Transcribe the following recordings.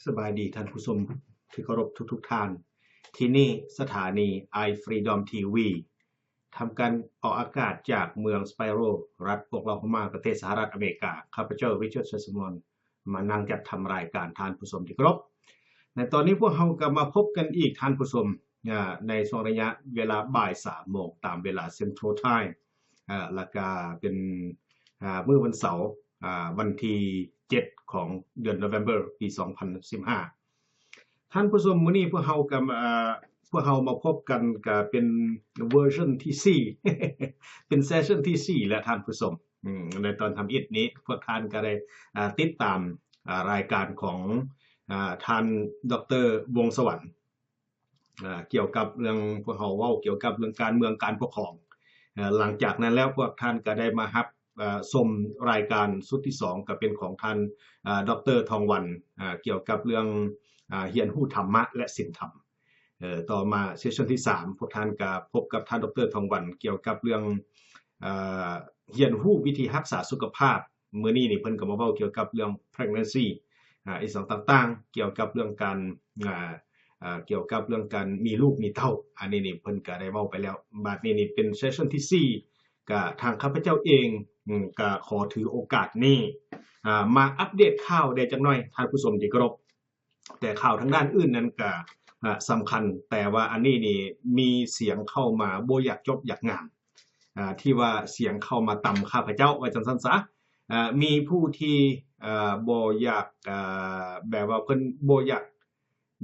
ສະບາຍດີທ່ານຜູ້ຊົມທີ່ເຄົາລົບທຸກໆທ່ານ. ທີ່ນີ້ສະຖານີ iFreedom ທີ ວີ ທຳການອອກອາກາດຈາກເມືອງ Spiro ລັດ Oklahoma ປະເທດສະຫະລັດອາເມລິກາ. ຂ້າພະເຈົ້າ Richard Sesmond ມານັ່ງຈັດທຳລາຍການ ທ່ານຜູ້ຊົມທີ່ເຄົາລົບ. ໃນຕອນນີ້ພວກເຮົາກໍມາພົບກັນອີກ ທ່ານຜູ້ຊົມ ອາ ໃນຊ່ວງໄລຍະເວລາບ່າຍສາມໂມງຕາມເວລາ Central Time ອາ ແລ້ວກະເປັນ ອາ ມື້ວັນເສົາ ອາ ວັນທີເຈັດຂອງເດືອນ November ປີສອງພັນສິບຫ້າ. ທ່ານຜູ້ຊົມ ມື້ນີ້ພວກເຮົາກໍ ອາ ພວກເຮົາມາພົບກັນກໍເປັນເວີຊັນທີສີ່ ເປັນເຊັສຊັນທີສີ່ແລ້ວທ່ານຜູ້ຊົມ. ອາ ໃນຕອນທຳອິດນີ້ພວກທ່ານກໍໄດ້ ອາ ຕິດຕາມ ອາ ລາຍການຂອງ ອາ ທ່ານ ດຣ ວົງສະຫວັນ ອາ ກ່ຽວກັບເລື່ອງ ພວກເຮົາເວົ້າກ່ຽວກັບເລື່ອງການເມືອງການປົກຄອງ. ອາ ຫຼັງຈາກນັ້ນແລ້ວພວກທ່ານກໍໄດ້ມາຮັບ ອາ ຊົມລາຍການຊຸດທີສອງ ກໍເປັນຂອງທ່ານ ອາ ດຣ ທອງວັນ ອາ ກ່ຽວກັບເລື່ອງ ອາ ຮຽນຮູ້ທຳມະ ແລະ ສິນທຳ. ເອີ ຕໍ່ມາເຊັສຊັນທີສາມ ພວກທ່ານກໍພົບກັບທ່ານ ດຣ ທອງວັນ ກ່ຽວກັບເລື່ອງ ເອີ ຮຽນຮູ້ວິທີຮັກສາສຸຂະພາບ. ມື້ນີ້ນີ້ເພິ່ນກໍມາເວົ້າກ່ຽວກັບເລື່ອງ pregnancy ອາ ອີ່ຫຍັງຕ່າງໆ ກ່ຽວກັບເລື່ອງການ ອາ ອາ ກ່ຽວກັບເລື່ອງການມີລູກມີເຕົ້າ. ອັນນີ້ນີ້ເພິ່ນກໍໄດ້ເວົ້າໄປແລ້ວ. ບາດນີ້ນີ້ເປັນເຊັສຊັນທີສີ່ ກະທາງຂ້າພະເຈົ້າເອງ ອາ ກະຂໍຖືໂອກາດນີ້ ອາ ມາອັບເດດຂ່າວແດ່ຈັກໜ່ອຍ ທ່ານຜູ້ຊົມທີ່ເຄົາລົບ. ແຕ່ຂ່າວທາງດ້ານອື່ນນັ້ນກະ ອາ ສຳຄັນ, ແຕ່ວ່າອັນນີ້ນີ້ມີສຽງເຂົ້າມາບໍ່ຢາກຈົບຢາກງາມ ອາ ທີ່ວ່າສຽງເຂົ້າມາຕຳຂ້າພະເຈົ້າ ວ່າຈັ່ງຊັ້ນຊະ. ອາ ມີຜູ້ທີ່ ອາ ບໍ່ຢາກ ອາ ແບບວ່າເພິ່ນບໍ່ຢາກ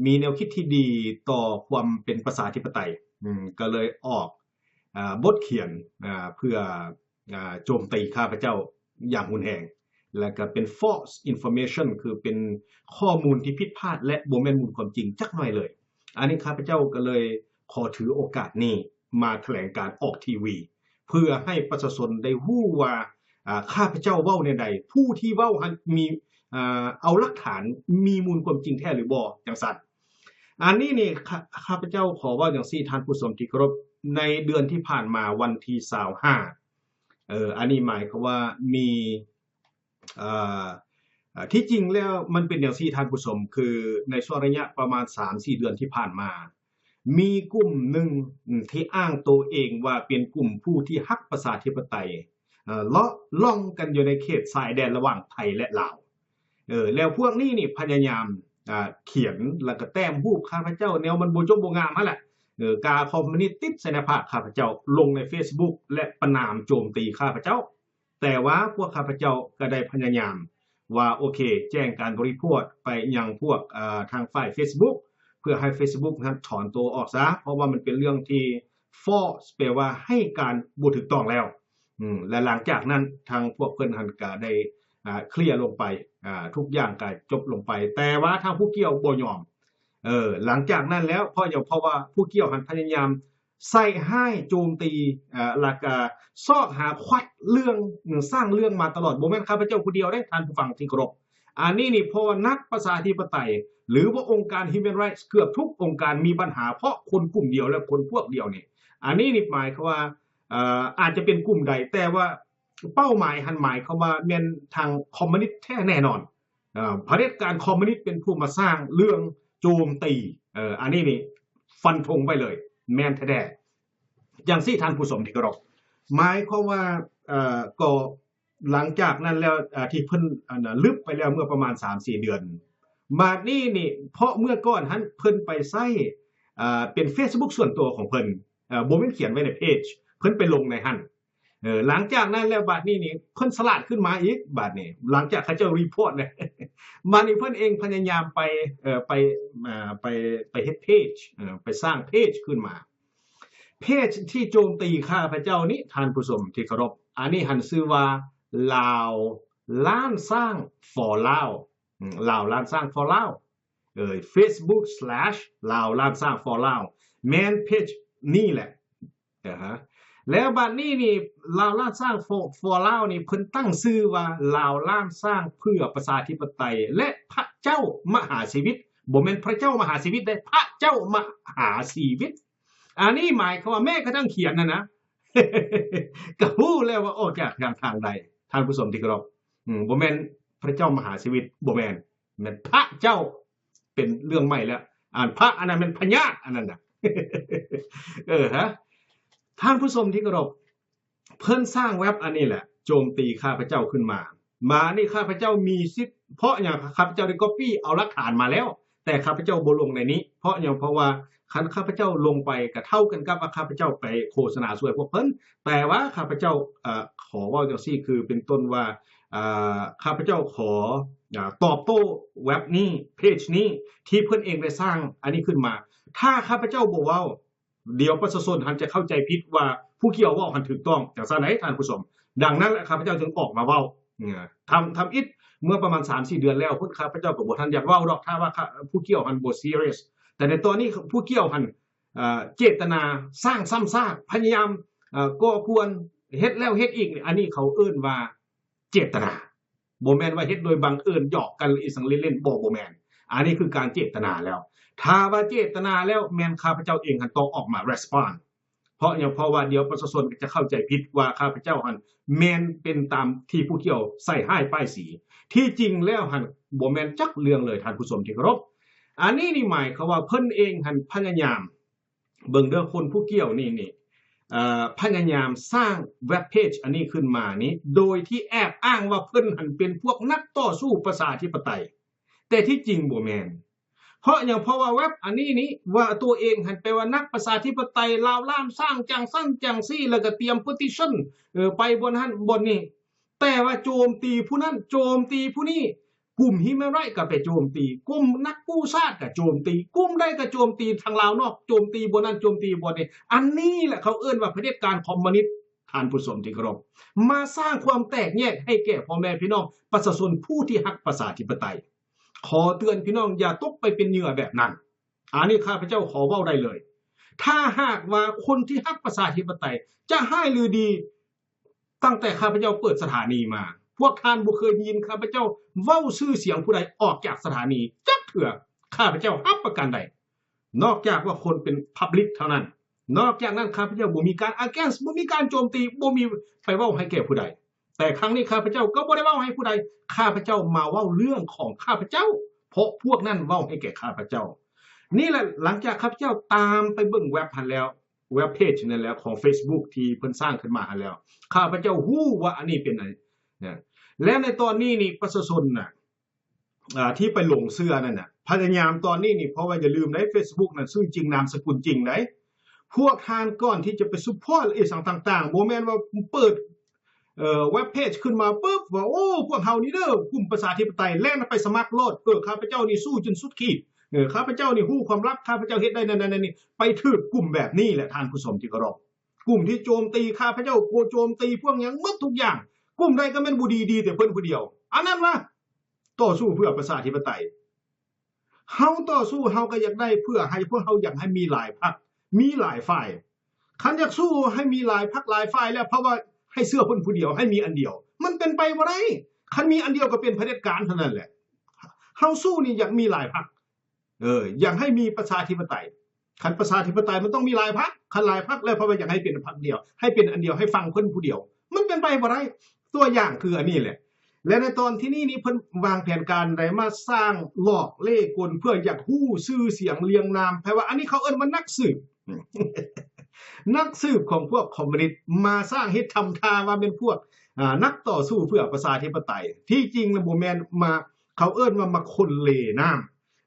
ມີແນວຄິດທີ່ດີຕໍ່ຄວາມເປັນປະຊາທິປະໄຕ ອາ ກໍເລີຍອອກ ອາ ບົດຂຽນ ອາ ເພື່ອ ອາ ໂຈມຕີຂ້າພະເຈົ້າຢ່າງຮຸນແຮງ ແລະ ກໍເປັນ false information ຄືເປັນຂໍ້ມູນທີ່ຜິດພາດ ແລະ ບໍ່ແມ່ນມູນຄວາມຈິງຈັກໜ້ອຍເລີຍ. ອັນນີ້ຂ້າພະເຈົ້າກໍເລີຍຂໍຖືໂອກາດນີ້ມາຖະແຫຼງການອອກທີວີ ເພື່ອໃຫ້ປະຊາຊົນໄດ້ຮູ້ວ່າ ອາ ຂ້າພະເຈົ້າເວົ້າແນວໃດ, ຜູ້ທີ່ເວົ້າຫັ້ນມີ ອາ ເອົາຫຼັກຖານ ມີມູນຄວາມຈິງແທ້ຫຼືບໍ່ ຈັ່ງຊັ້ນ. ອັນນີ້ນີ້ ຂ້າ ຂ້າພະເຈົ້າຂໍເວົ້າຈັ່ງຊີ້ ທ່ານຜູ້ຊົມທີ່ເຄົາລົບ, ໃນເດືອນທີ່ຜ່ານມາ ວັນທີຊາວຫ້າ ເອີ ອັນນີ້ໝາຍຄວາມວ່າມີ ເອີ ເອີ ທີ່ຈິງແລ້ວມັນເປັນຈັ່ງຊີ້ທ່ານຜູ້ຊົມ, ຄືໃນຊ່ວງໄລຍະປະມານສາມສີ່ເດືອນທີ່ຜ່ານມາ ມີກຸ່ມໜຶ່ງ ອາ ທີ່ອ້າງໂຕເອງວ່າເປັນກຸ່ມຜູ້ທີ່ຮັກປະຊາທິປະໄຕ ເອີ ເລາະລ່ອງກັນຢູ່ໃນເຂດຊາຍແດນລະຫວ່າງໄທ ແລະ ລາວ. ເອີ ແລ້ວພວກນີ້ນີ້ພະຍາຍາມ ອາ ຂຽນ ແລ້ວກໍແຕ້ມຮູບຂ້າພະເຈົ້າແນວມັນບໍ່ຈົບບໍ່ງາມຫັ້ນແຫຼະ. ເອີ ກາຄອມມູນິດຕິດໃສ່ໜ້າຜາກຂ້າພະເຈົ້າ ລົງໃນເຟສບຸກ ແລະ ປະນາມໂຈມຕີຂ້າພະເຈົ້າ. ແຕ່ວ່າພວກຂ້າພະເຈົ້າກໍໄດ້ພະຍາຍາມວ່າ ໂອເຄ ແຈ້ງການຣີພອດໄປຍັງພວກ ເອີ ທາງຝ່າຍເຟສບຸກ ເພື່ອໃຫ້ເຟສບຸກນັ້ນຖອນໂຕອອກຊະ ເພາະວ່າມັນເປັນເລື່ອງທີ່ false ແປວ່າໃຫ້ການບໍ່ຖືກຕ້ອງແລ້ວ. ອາ ແລະ ຫຼັງຈາກນັ້ນທາງພວກເພິ່ນຫັ້ນກໍໄດ້ ອາ ເຄລຍລົງໄປ ອາ ທຸກຢ່າງກໍຈົບລົງໄປ ແຕ່ວ່າທາງຜູ້ກ່ຽວບໍ່ຍອມ. ເອີ ຫຼັງຈາກນັ້ນແລ້ວ ເພາະຫຍັງ? ເພາະວ່າຜູ້ກ່ຽວຫັ້ນພະຍາຍາມໃສ່ຮ້າຍໂຈມຕີ ອາ ແລ້ວກໍຊອກຫາຄວັດເລື່ອງ ສ້າງເລື່ອງມາຕະຫຼອດ. ບໍ່ແມ່ນຂ້າພະເຈົ້າຜູ້ດຽວເດ້ ທ່ານຜູ້ຟັງທີ່ເຄົາລົບ. ອັນນີ້ນີ້ ເພາະວ່ານັກປະຊາທິປະໄຕ ຫຼືວ່າອົງການ Human Rights ເກືອບທຸກອົງການມີບັນຫາເພາະຄົນກຸ່ມດຽວ ແລະ ຄົນພວກດຽວນີ້. ອັນນີ້ນີ້ໝາຍຄວາມວ່າ ເອີ ອາດຈະເປັນກຸ່ມໃດ ແຕ່ວ່າເປົ້າໝາຍຫັ້ນໝາຍຄວາມວ່າແມ່ນທາງຄອມມູນິດແທ້ແນ່ນອນ. ເອີ ຜະເດັດການຄອມມູນິດເປັນຜູ້ມາສ້າງເລື່ອງໂຈມຕີ. ເອີ ອັນນີ້ນີ້ຟັນທົງໄວ້ເລີຍ ແມ່ນແທ້ໆ. ຈັ່ງຊີ້ທ່ານຜູ້ຊົມທີ່ເຄົາລົບ ໝາຍຄວາມວ່າ ເອີ ກໍ ຫຼັງຈາກນັ້ນແລ້ວ ອາ ທີ່ເພິ່ນ ອັນ ລຶບໄປແລ້ວເມື່ອປະມານສາມສີ່ເດືອນ ບາດນີ້ນີ້ ເພາະເມື່ອກ່ອນຫັ້ນເພິ່ນໄປໃຊ້ ອາ ເປັນເຟສບຸກສ່ວນຕົວຂອງເພິ່ນ ເອີ ບໍ່ແມ່ນຂຽນໄວ້ໃນເພຈ ເພິ່ນໄປລົງໃນຫັ້ນ. ເອີ ຫຼັງຈາກນັ້ນແລ້ວ ບາດນີ້ນີ້ ເພິ່ນສະຫຼາດຂຶ້ນມາອີກ ບາດນີ້ ຫຼັງຈາກເຂົາເຈົ້າຣີພອດແລ້ວ ບາດນີ້ເພິ່ນເອງພະຍາຍາມໄປ ເອີ ໄປ ອາ ໄປ ໄປເຮັດເພຈ ເອີ ໄປສ້າງເພຈຂຶ້ນມາ. ເພຈທີ່ໂຈມຕີຂ້າພະເຈົ້ານີ້ ທ່ານຜູ້ຊົມທີ່ເຄົາລົບ ອັນນີ້ຫັ້ນຊື່ວ່າ ລາວລ້ານຊ້າງ for ລາວ ອາ ລາວລ້ານຊ້າງ for ລາວ ເອີ Facebook slash ລາວລ້ານຊ້າງ for ລາວ ແມ່ນເພຈນີ້ແຫຼະ. ອາຮະ ແລ້ວບາດນີ້ນີ້ ລາວລ້ານຊ້າງ for ລາວນີ້ ເພິ່ນຕັ້ງຊື່ວ່າ ລາວລ້ານຊ້າງເພື່ອປະຊາທິປະໄຕ ແລະ ພະເຈົ້າມະຫາຊີວິດ. ບໍ່ແມ່ນພະເຈົ້າມະຫາຊີວິດເດ້ ພະເຈົ້າມະຫາຊີວິດ. ອັນນີ້ໝາຍຄວາມວ່າແມ້ກະທັ່ງຂຽນຫັ້ນນະ ກະຮູ້ແລ້ວວ່າອອກຈາກທາງ ທາງໃດ ທ່ານຜູ້ຊົມທີ່ເຄົາລົບ. ອືມ ບໍ່ແມ່ນພະເຈົ້າມະຫາຊີວິດ ບໍ່ແມ່ນ ແມ່ນພະເຈົ້າ ເປັນເລື່ອງໃໝ່ແລ້ວ. ອັນພະອັນນັ້ນແມ່ນພະຍາດອັນນັ້ນນະ. ເອີ ຮະ ທ່ານຜູ້ຊົມທີ່ເຄົາລົບ, ເພິ່ນສ້າງເວັບອັນນີ້ແຫຼະ ໂຈມຕີຂ້າພະເຈົ້າຂຶ້ນມາ. ມານີ້ຂ້າພະເຈົ້າມີສິດ, ເພາະຫຍັງ? ຂ້າພະເຈົ້າໄດ້ກັອບປີ້ເອົາຫຼັກຖານມາແລ້ວ, ແຕ່ຂ້າພະເຈົ້າບໍ່ລົງໃນນີ້. ເພາະຫຍັງ? ເພາະວ່າຄັນຂ້າພະເຈົ້າລົງໄປ ກໍເທົ່າກັນກັບວ່າຂ້າພະເຈົ້າໄປໂຄສະນາຊ່ວຍພວກເພິ່ນ. ແຕ່ວ່າຂ້າພະເຈົ້າ ເອີ ຂໍເວົ້າຈັ່ງຊີ້ ຄືເປັນຕົ້ນວ່າ ເອີ ຂ້າພະເຈົ້າຂໍ ເອີ ຕອບໂຕ້ເວັບນີ້ ເພຈນີ້ ທີ່ເພິ່ນເອງໄດ້ສ້າງອັນນີ້ຂຶ້ນມາ. ຖ້າຂ້າພະເຈົ້າບໍ່ເວົ້າ ດຽວປະຊາຊົນຫັ້ນຈະເຂົ້າໃຈຜິດວ່າຜູ້ກ່ຽວເວົ້າຫັ້ນຖືກຕ້ອງ ຈັ່ງຊັ້ນໃດ໋ທ່ານຜູ້ຊົມ. ດັ່ງນັ້ນແຫຼະ ຂ້າພະເຈົ້າຈຶ່ງອອກມາເວົ້າ. ທຳ ທຳອິດເມື່ອປະມານສາມສີ່ເດືອນແລ້ວພຸ້ນ ຂ້າພະເຈົ້າກໍບໍ່ທັນຢາກເວົ້າດອກ ຖ້າວ່າ ຄະ ຜູ້ກ່ຽວຫັ້ນບໍ່ຊີຣຽສ. ແຕ່ໃນຕອນນີ້ຜູ້ກ່ຽວຫັ້ນ ເອີ ເຈດຕະນາສ້າງຊ້ຳຊາກ ພະຍາຍາມ ເອີ ກໍ່ກວນ ເຮັດແລ້ວເຮັດອີກນີ້ ອັນນີ້ເຂົາເອີ້ນວ່າເຈດຕະນາ. ບໍ່ແມ່ນວ່າເຮັດໂດຍບັງເອີນ ຫຍອກກັນ ຫຼື ອີ່ສັງຫຼິ້ນໆ ບໍ່ ບໍ່ແມ່ນ. ອັນນີ້ຄືການເຈດຕະນາແລ້ວ. ຖ້າວ່າເຈດຕະນາແລ້ວ ແມ່ນຂ້າພະເຈົ້າເອງຫັ້ນຕ້ອງອອກມາ ເຣສປອນ. ເພາະຫຍັງ? ເພາະວ່າດຽວປະຊາຊົນກໍຈະເຂົ້າໃຈຜິດວ່າຂ້າພະເຈົ້າຫັ້ນແມ່ນເປັນຕາມທີ່ຜູ້ກ່ຽວໃສ່ຮ້າຍປ້າຍສີ. ທີ່ຈິງແລ້ວຫັ້ນບໍ່ແມ່ນຈັກເລື່ອງເລີຍ ທ່ານຜູ້ຊົມທີ່ເຄົາລົບ. ອັນນີ້ນີ້ໝາຍຄວາມວ່າເພິ່ນເອງຫັ້ນພະຍາຍາມ ເບິ່ງເດີ ຄົນຜູ້ກ່ຽວນີ້ນີ້ ເອີ ພະຍາຍາມສ້າງເວັບເພຈອັນນີ້ຂຶ້ນມານີ້ ໂດຍທີ່ແອບອ້າງວ່າເພິ່ນຫັ້ນເປັນພວກນັກຕໍ່ສູ້ປະຊາທິປະໄຕ, ແຕ່ທີ່ຈິງບໍ່ແມ່ນ. ເພາະຫຍັງ? ເພາະວ່າເວັບອັນນີ້ນີ້ ວ່າຕົວເອງຫັ້ນແປວ່ານັກປະຊາທິປະໄຕລາວລ້ານ ສ້າງຈັ່ງຊັ້ນຈັ່ງຊີ້ ແລ້ວກໍຕຽມເປີຕິຊັນ ເອີ ໄປບ່ອນຫັ້ນບ່ອນນີ້. ແຕ່ວ່າໂຈມຕີຜູ້ນັ້ນ ໂຈມຕີຜູ້ນີ້, ກຸ່ມ Human Rights ກໍໄປໂຈມຕີ, ກຸ່ມນັກກູ້ຊາດກໍໂຈມຕີ, ກຸ່ມໃດກໍໂຈມຕີ, ທາງລາວນອກໂຈມຕີບ່ອນນັ້ນໂຈມຕີບ່ອນນີ້. ອັນນີ້ແຫຼະເຂົາເອີ້ນວ່າຜະເດັດການຄອມມູນິດ, ທ່ານຜູ້ຊົມທີ່ເຄົາລົບ, ມາສ້າງຄວາມແຕກແຍກໃຫ້ແກ່ພໍ່ແມ່ພີ່ນ້ອງປະຊາຊົນຜູ້ທີ່ຮັກປະຊາທິປະໄຕ. ຂໍເຕືອນພີ່ນ້ອງຢ່າຕົກໄປເປັນເຫຍື່ອແບບນັ້ນ. ອັນນີ້ຂ້າພະເຈົ້າຂໍເວົ້າໄດ້ເລີຍ, ຖ້າຫາກວ່າຄົນທີ່ຮັກປະຊາທິປະໄຕຈະຮ້າຍຫຼືດີ, ຕັ້ງແຕ່ຂ້າພະເຈົ້າເປີດສະຖານີມາ, ພວກທ່ານບໍ່ເຄີຍໄດ້ຍິນຂ້າພະເຈົ້າເວົ້າຊື່ສຽງຜູ້ໃດອອກຈາກສະຖານີຈັກເທື່ອ. ຂ້າພະເຈົ້າຮັບປະກັນໄດ້, ນອກຈາກວ່າຄົນເປັນ public ເທົ່ານັ້ນ. ນອກຈາກນັ້ນ ຂ້າພະເຈົ້າບໍ່ມີການ against, ບໍ່ມີການໂຈມຕີ, ບໍ່ມີໄປເວົ້າໃຫ້ແກ່ຜູ້ໃດ. ແຕ່ຄັ້ງນີ້ຂ້າພະເຈົ້າກໍບໍ່ໄດ້ເວົ້າໃຫ້ຜູ້ໃດ, ຂ້າພະເຈົ້າມາເວົ້າເລື່ອງຂອງຂ້າພະເຈົ້າ, ເພາະພວກນັ້ນເວົ້າໃຫ້ແກ່ຂ້າພະເຈົ້າ. ນີ້ແຫຼະ, ຫຼັງຈາກຂ້າພະເຈົ້າຕາມໄປເບິ່ງເວັບຫັ້ນແລ້ວ, ເວັບເພຈນັ້ນແລ້ວ ຂອງ Facebook ທີ່ເພິ່ນສ້າງຂຶ້ນມາຫັ້ນແລ້ວ, ຂ້າພະເຈົ້າຮູ້ວ່າອັນນີ້ເປັນອັນ ນະ ແລະ ໃນຕອນນີ້ນີ້ປະຊາຊົນນະ ອ່າ ທີ່ໄປຫຼົງເຊື່ອນັ້ນນະ ພະຍາຍາມຕອນນີ້ນີ້, ເພາະວ່າຢ່າລືມເດ້ Facebook ນັ້ນຊື່ຈິງນາມສະກຸນຈິງເດ້. ພວກທ່ານກ່ອນທີ່ຈະໄປ support ອີ່ສັງຕ່າງໆ, ບໍ່ແມ່ນວ່າເປີດ ເອີ ເວັບເພຈຂຶ້ນມາປຶບວ່າ ໂອ້ ພວກເຮົານີ້ເດີ ກຸ່ມປະຊາທິປະໄຕ, ແລ່ນໄປສະໝັກໂລດ, ເອີ ຂ້າພະເຈົ້ານີ້ສູ້ຈົນສຸດຂີດ, ເອີ ຂ້າພະເຈົ້ານີ້ຮູ້ຄວາມລັບ, ຂ້າພະເຈົ້າເຮັດໄດ້ນັ້ນໆ ນີ້, ໄປຖືກກຸ່ມແບບນີ້ແຫຼະ ທ່ານຜູ້ຊົມທີ່ເຄົາລົບ. ກຸ່ມທີ່ໂຈມຕີຂ້າພະເຈົ້າ, ໂກໂຈມຕີພວກຫຍັງໝົດທຸກຢ່າງ, ກຸ່ມໃດກໍແມ່ນບໍ່ດີ, ດີແຕ່ເພິ່ນຜູ້ດຽວ. ອັນນັ້ນວະ ຕໍ່ສູ້ເພື່ອປະຊາທິປະໄຕ. ເຮົາຕໍ່ສູ້ ເຮົາກໍຢາກໄດ້ ເພື່ອໃຫ້ພວກເຮົາຢາກໃຫ້ມີຫຼາຍພັກ ມີຫຼາຍຝ່າຍ. ຄັນຢາກສູ້ໃຫ້ມີຫຼາຍພັກຫຼາຍຝ່າຍແລ້ວ ເພາະວ່າໃຫ້ເຊື່ອເພິ່ນຜູ້ດຽວ ໃຫ້ມີອັນດຽວ ມັນເປັນໄປບໍ່ໄດ້. ຄັນມີອັນດຽວກໍເປັນຜະເດັດການເທົ່ານັ້ນແຫຼະ. ເຮົາສູ້ນີ້ຢາກມີຫຼາຍພັກ ເອີ ຢາກໃຫ້ມີປະຊາທິປະໄຕ. ຄັນປະຊາທິປະໄຕມັນຕ້ອງມີຫຼາຍພັກ, ຄັນຫຼາຍພັກແລ້ວ ເພາະວ່າຢາກໃຫ້ເປັນພັກດຽວ ໃຫ້ເປັນອັນດຽວ ໃຫ້ຟັງເພິ່ນຜູ້ດຽວ ມັນເປັນໄປບໍ່ໄດ້. ຕົວຢ່າງຄືອັນນີ້ແຫຼະ. ແລະ ໃນຕອນທີ່ນີ້ນີ້ ເພິ່ນວາງແຜນການໃດມາສ້າງຫຼອກເລ່ກົນ ເພື່ອຢາກຮູ້ຊື່ສຽງລຽງນາມ, ແປວ່າອັນນີ້ເຂົາເອີ້ນວ່ານັກສືບ ນັກສືບຂອງພວກຄອມມູນິດ ມາສ້າງເຮັດທຳທ່າວ່າແມ່ນພວກ ອາ ນັກຕໍ່ສູ້ເພື່ອປະຊາທິປະໄຕ. ທີ່ຈິງລະບໍ່ແມ່ນ, ມາ ເຂົາເອີ້ນວ່າມາຄົນເລນ້ຳ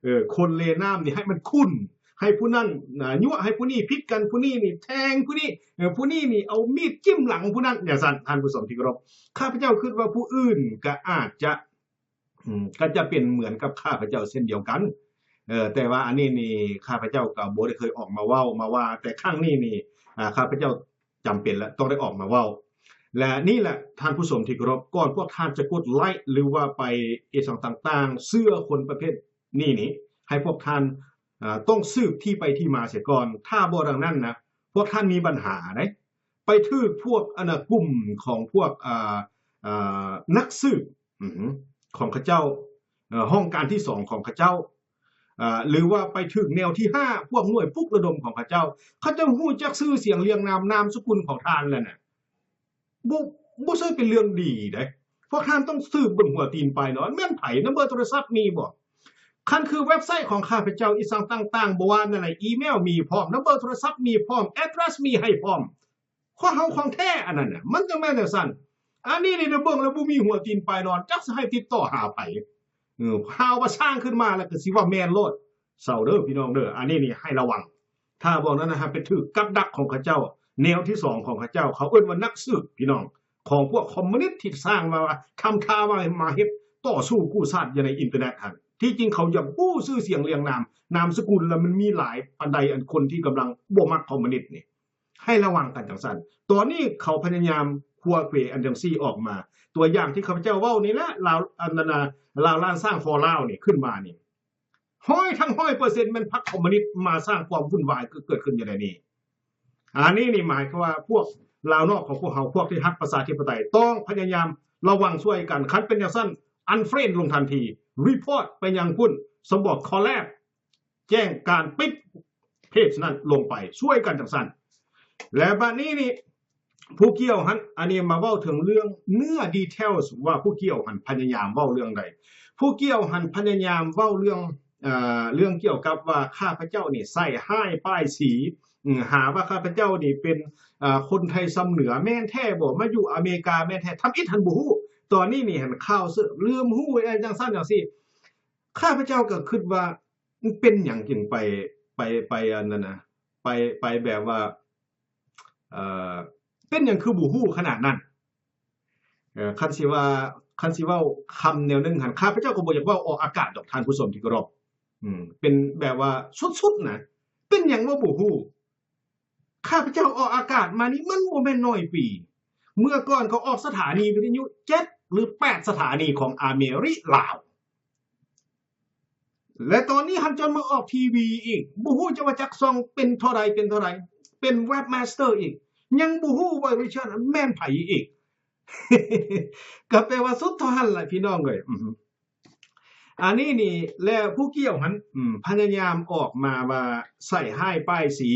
ເອີ ຄົນເລນ້ຳນີ້ໃຫ້ມັນຂຸ້ນ, ໃຫ້ຜູ້ນັ້ນ ນະ ຍົວະໃຫ້ຜູ້ນີ້ຜິດກັນ, ຜູ້ນີ້ນີ້ແທງຜູ້ນີ້, ເອີ ຜູ້ນີ້ນີ້ເອົາມີດຈິ້ມຫຼັງຜູ້ນັ້ນ ຈັ່ງຊັ້ນ. ທ່ານຜູ້ຊົມທີ່ເຄົາລົບ, ຂ້າພະເຈົ້າຄິດວ່າຜູ້ອື່ນກໍອາດຈະ ອືມ ກໍຈະເປັນເໝືອນກັບຂ້າພະເຈົ້າເຊັ່ນດຽວກັນ. ເອີ ແຕ່ວ່າອັນນີ້ນີ້ ຂ້າພະເຈົ້າກໍບໍ່ໄດ້ເຄີຍອອກມາເວົ້າມາວ່າ, ແຕ່ຄັ້ງນີ້ນີ້ ອາ ຂ້າພະເຈົ້າ ຈຳເປັນແລ້ວ ຕ້ອງໄດ້ອອກມາເວົ້າ. ແລະ ນີ້ແຫຼະ ທ່ານຜູ້ຊົມທີ່ເຄົາລົບ, ກ່ອນພວກທ່ານຈະກົດໄລ ຫຼືວ່າໄປເຮັດຫຍັງຕ່າງໆ ເຊື່ອຄົນປະເພດນີ້ນີ້ ໃຫ້ພວກທ່ານ ເອີ ຕ້ອງສືບທີ່ໄປທີ່ມາເສຍກ່ອນ. ຖ້າບໍ່ດັ່ງນັ້ນນະ ພວກທ່ານມີບັນຫາເດ້. ໄປຖືກພວກ ອັນນະ ກຸ່ມຂອງພວກ ເອີ ເອີ ນັກສືບ ອື ຂອງເຂົາເຈົ້າ, ເອີ ຫ້ອງການທີສອງຂອງເຂົາເຈົ້າ, ເອີ ຫຼືວ່າໄປຖືກແນວທີຫ້າ ພວກໜ່ວຍປຸກລະດົມຂອງເຂົາເຈົ້າ. ເຂົາເຈົ້າຮູ້ຈັກຊື່ສຽງລຽງນາມ, ນາມສະກຸນຂອງທ່ານແລ້ວນະ. ບໍ່, ບໍ່ໃຊ່ເປັນເລື່ອງດີເດ້. ພວກທ່ານຕ້ອງສືບເບິ່ງຫົວຕີນປາຍໜອນ. ແມ່ນໃຜ? ນຳເບີໂທລະສັບມີບໍ່? ຄັນຄືເວັບໄຊຂອງຂ້າພະເຈົ້າ ອີ່ສັງຕ່າງໆ ບໍ່ວ່າແນວໃດ ອີເມວມີພ້ອມ, ນຳເບີໂທລະສັບມີພ້ອມ, ແອັດເດຣສມີໃຫ້ພ້ອມ. ຂອງເຮົາຂອງແທ້ອັນນັ້ນນະ ມັນຈັ່ງແມ່ນຈັ່ງຊັ້ນ. ອັນນີ້ນີ້ເບິ່ງແລ້ວບໍ່ມີຫົວຕີນປາຍດອນ ຈັກຊິໃຫ້ຕິດຕໍ່ຫາໃຜ. ເອີ ຫາວ່າສ້າງຂຶ້ນມາແລ້ວກໍຊິວ່າແມ່ນໂລດ. ເຊົາເດີພີ່ນ້ອງເດີ ອັນນີ້ນີ້ໃຫ້ລະວັງ. ຖ້າບໍ່ນັ້ນນະ ຫາໄປຖືກກັບດັກຂອງເຂົາເຈົ້າ ແນວທີສອງຂອງເຂົາເຈົ້າ ເຂົາເອີ້ນວ່ານັກສືບ ພີ່ນ້ອງ ຂອງພວກຄອມມູນິດທີ່ສ້າງມາວ່າ ທຳທ່າວ່າມາເຮັດຕໍ່ສູ້ກູ້ຊາດຢູ່ໃນອິນເຕີເນັດຫັ້ນ. ທີ່ຈິງເຂົາຢາກຮູ້ຊື່ສຽງລຽງນາມ ນາມສະກຸນ ແລ້ວມັນມີຫຼາຍປານໃດ ອັນຄົນທີ່ກຳລັງບໍ່ມັກຄອມມູນິດນີ້ ໃຫ້ລະວັງກັນຈັ່ງຊັ້ນ. ຕອນນີ້ເຂົາພະຍາຍາມຂົວເຂວອັນຈັ່ງຊີ້ອອກມາ. ຕົວຢ່າງທີ່ຂ້າພະເຈົ້າເວົ້ານີ້ແຫຼະ ລາວ ອັນນັ້ນນະ ລາວລ້ານຊ້າງ For Lao ນີ້ຂຶ້ນມານີ້ ຮ້ອຍທັງຮ້ອຍເປີເຊັນ ແມ່ນພັກຄອມມູນິດມາສ້າງຄວາມວຸ່ນວາຍ ເກີດ ເກີດຂຶ້ນຢູ່ໃນນີ້. ອັນນີ້ນີ້ໝາຍຄວາມວ່າພວກລາວນອກຂອງພວກເຮົາ ພວກທີ່ຮັກປະຊາທິປະໄຕ ຕ້ອງພະຍາຍາມລະວັງຊ່ວຍກັນ. ຄັນເປັນຈັ່ງຊັ້ນ unfriend ລົງທັນທີ, report ໄປຍັງພຸ້ນ, ສະບອກ collapse ແຈ້ງການປິດເພຈນັ້ນລົງໄປ ຊ່ວຍກັນຈັ່ງຊັ້ນ. ແລະ ບາດນີ້ນີ້ ຜູ້ກ່ຽວຫັ້ນ ອັນນີ້ມາເວົ້າເຖິງເລື່ອງເນື້ອ details ວ່າຜູ້ກ່ຽວຫັ້ນພະຍາຍາມເວົ້າເລື່ອງໃດ. ຜູ້ກ່ຽວຫັ້ນພະຍາຍາມເວົ້າເລື່ອງ ເອີ ເລື່ອງກ່ຽວກັບວ່າຂ້າພະເຈົ້ານີ້ໃສ່ຮ້າຍປ້າຍສີ ອາ ຫາວ່າຂ້າພະເຈົ້ານີ້ເປັນ ອາ ຄົນໄທຊຳເໜືອ ແມ່ນແທ້ບໍ່? ມາຢູ່ອາເມລິກາແມ່ນແທ້? ທຳອິດຫັ້ນບໍ່ຮູ້. ຕອນນີ້ນີ້ຫັ້ນ ຂ່າວເສີມລືມຮູ້ ຈັ່ງຊັ້ນຈັ່ງຊີ້. ຂ້າພະເຈົ້າກໍຄິດວ່າ ມັນເປັນຫຍັງຈຶ່ງໄປ ໄປ ໄປອັນນັ້ນນະ ໄປ ໄປແບບວ່າ ເອີ ເປັນຫຍັງຄືບໍ່ຮູ້ຂະໜາດນັ້ນ? ເອີ ຄັນຊິວ່າ ຄັນຊິເວົ້າຄຳແນວໜຶ່ງຫັ້ນ ຂ້າພະເຈົ້າກໍບໍ່ຢາກເວົ້າອອກອາກາດດອກທ່ານຜູ້ຊົມທີ່ເຄົາລົບ. ອືມ ເປັນແບບວ່າສຸດໆນະ ເປັນຫຍັງວ່າບໍ່ຮູ້? ຂ້າພະເຈົ້າອອກອາກາດມານີ້ມັນບໍ່ແມ່ນໜ້ອຍປີ. ເມື່ອກ່ອນກໍອອກສະຖານີວິທະຍຸເຈັດ ຫຼື ແປດສະຖານີຂອງອາເມລິລາວ. ແລະ ຕອນນີ້ຫັ້ນຈົນມາອອກທີວີອີກ ບໍ່ຮູ້ຈະວ່າຈັກຊ່ອງເປັນເທົ່າໃດ ເປັນເທົ່າໃດ ເປັນເວັບມາສເຕີອີກ ຍັງບໍ່ຮູ້ວ່າ Richard ແມ່ນໃຜອີກ. ກໍແປວ່າສຸດເທົ່າຫັ້ນແຫຼະພີ່ນ້ອງເອີຍ. ອື ອັນນີ້ນີ້ ແລະ ຜູ້ກ່ຽວຫັ້ນ ອືມ ພະຍາຍາມອອກມາວ່າໃສ່ຮ້າຍປ້າຍສີ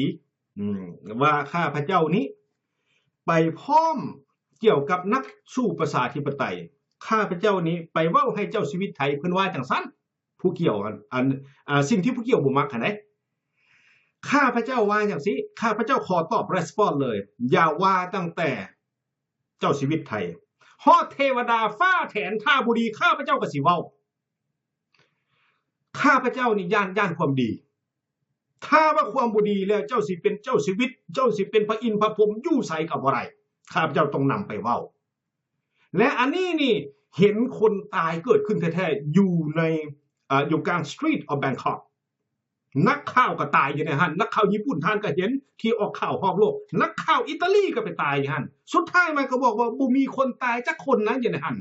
ອືມ ວ່າຂ້າພະເຈົ້ານີ້ໄປພ້ອມກ່ຽວກັບນັກສູ້ປະຊາທິປະໄຕ, ຂ້າພະເຈົ້ານີ້ໄປເວົ້າໃຫ້ເຈົ້າຊີວິດໄທ ເພິ່ນວ່າຈັ່ງຊັ້ນ. ຜູ້ກ່ຽວ ອັນ ອັນ ອາ ສິ່ງທີ່ຜູ້ກ່ຽວບໍ່ມັກຫັ້ນເດ້. ຂ້າພະເຈົ້າວ່າຈັ່ງຊີ້ ຂ້າພະເຈົ້າຂໍຕອບ response ເລີຍ ຢ່າວ່າຕັ້ງແຕ່ເຈົ້າຊີວິດໄທ ຮອດເທວະດາຟ້າແຖນຖ້າບໍ່ດີ ຂ້າພະເຈົ້າກໍຊິເວົ້າ. ຂ້າພະເຈົ້ານີ້ຢ້ານ ຢ້ານຄວາມດີ. ຖ້າວ່າຄວາມບໍ່ດີແລ້ວ ເຈົ້າຊິເປັນເຈົ້າຊີວິດ ເຈົ້າຊິເປັນພະອິນພະພົມຢູ່ໃສກໍບໍ່ໄດ້. ຂ້າພະເຈົ້າຕ້ອງນຳໄປເວົ້າ. ແລະ ອັນນີ້ນີ້ເຫັນຄົນຕາຍເກີດຂຶ້ນແທ້ໆ ຢູ່ໃນ ອາ ຢູ່ກາງ street of Bangkok. ນັກຂ່າວກໍຕາຍຢູ່ໃນຫັ້ນ. ນັກຂ່າວຍີ່ປຸ່ນທ່ານກໍເຫັນ ທີ່ອອກຂ່າວຮອບໂລກ. ນັກຂ່າວອີຕາລີກໍໄປຕາຍຢູ່ຫັ້ນ. ສຸດທ້າຍມາກໍບອກວ່າບໍ່ມີຄົນຕາຍຈັກຄົນນະຢູ່ໃນຫັ້ນ.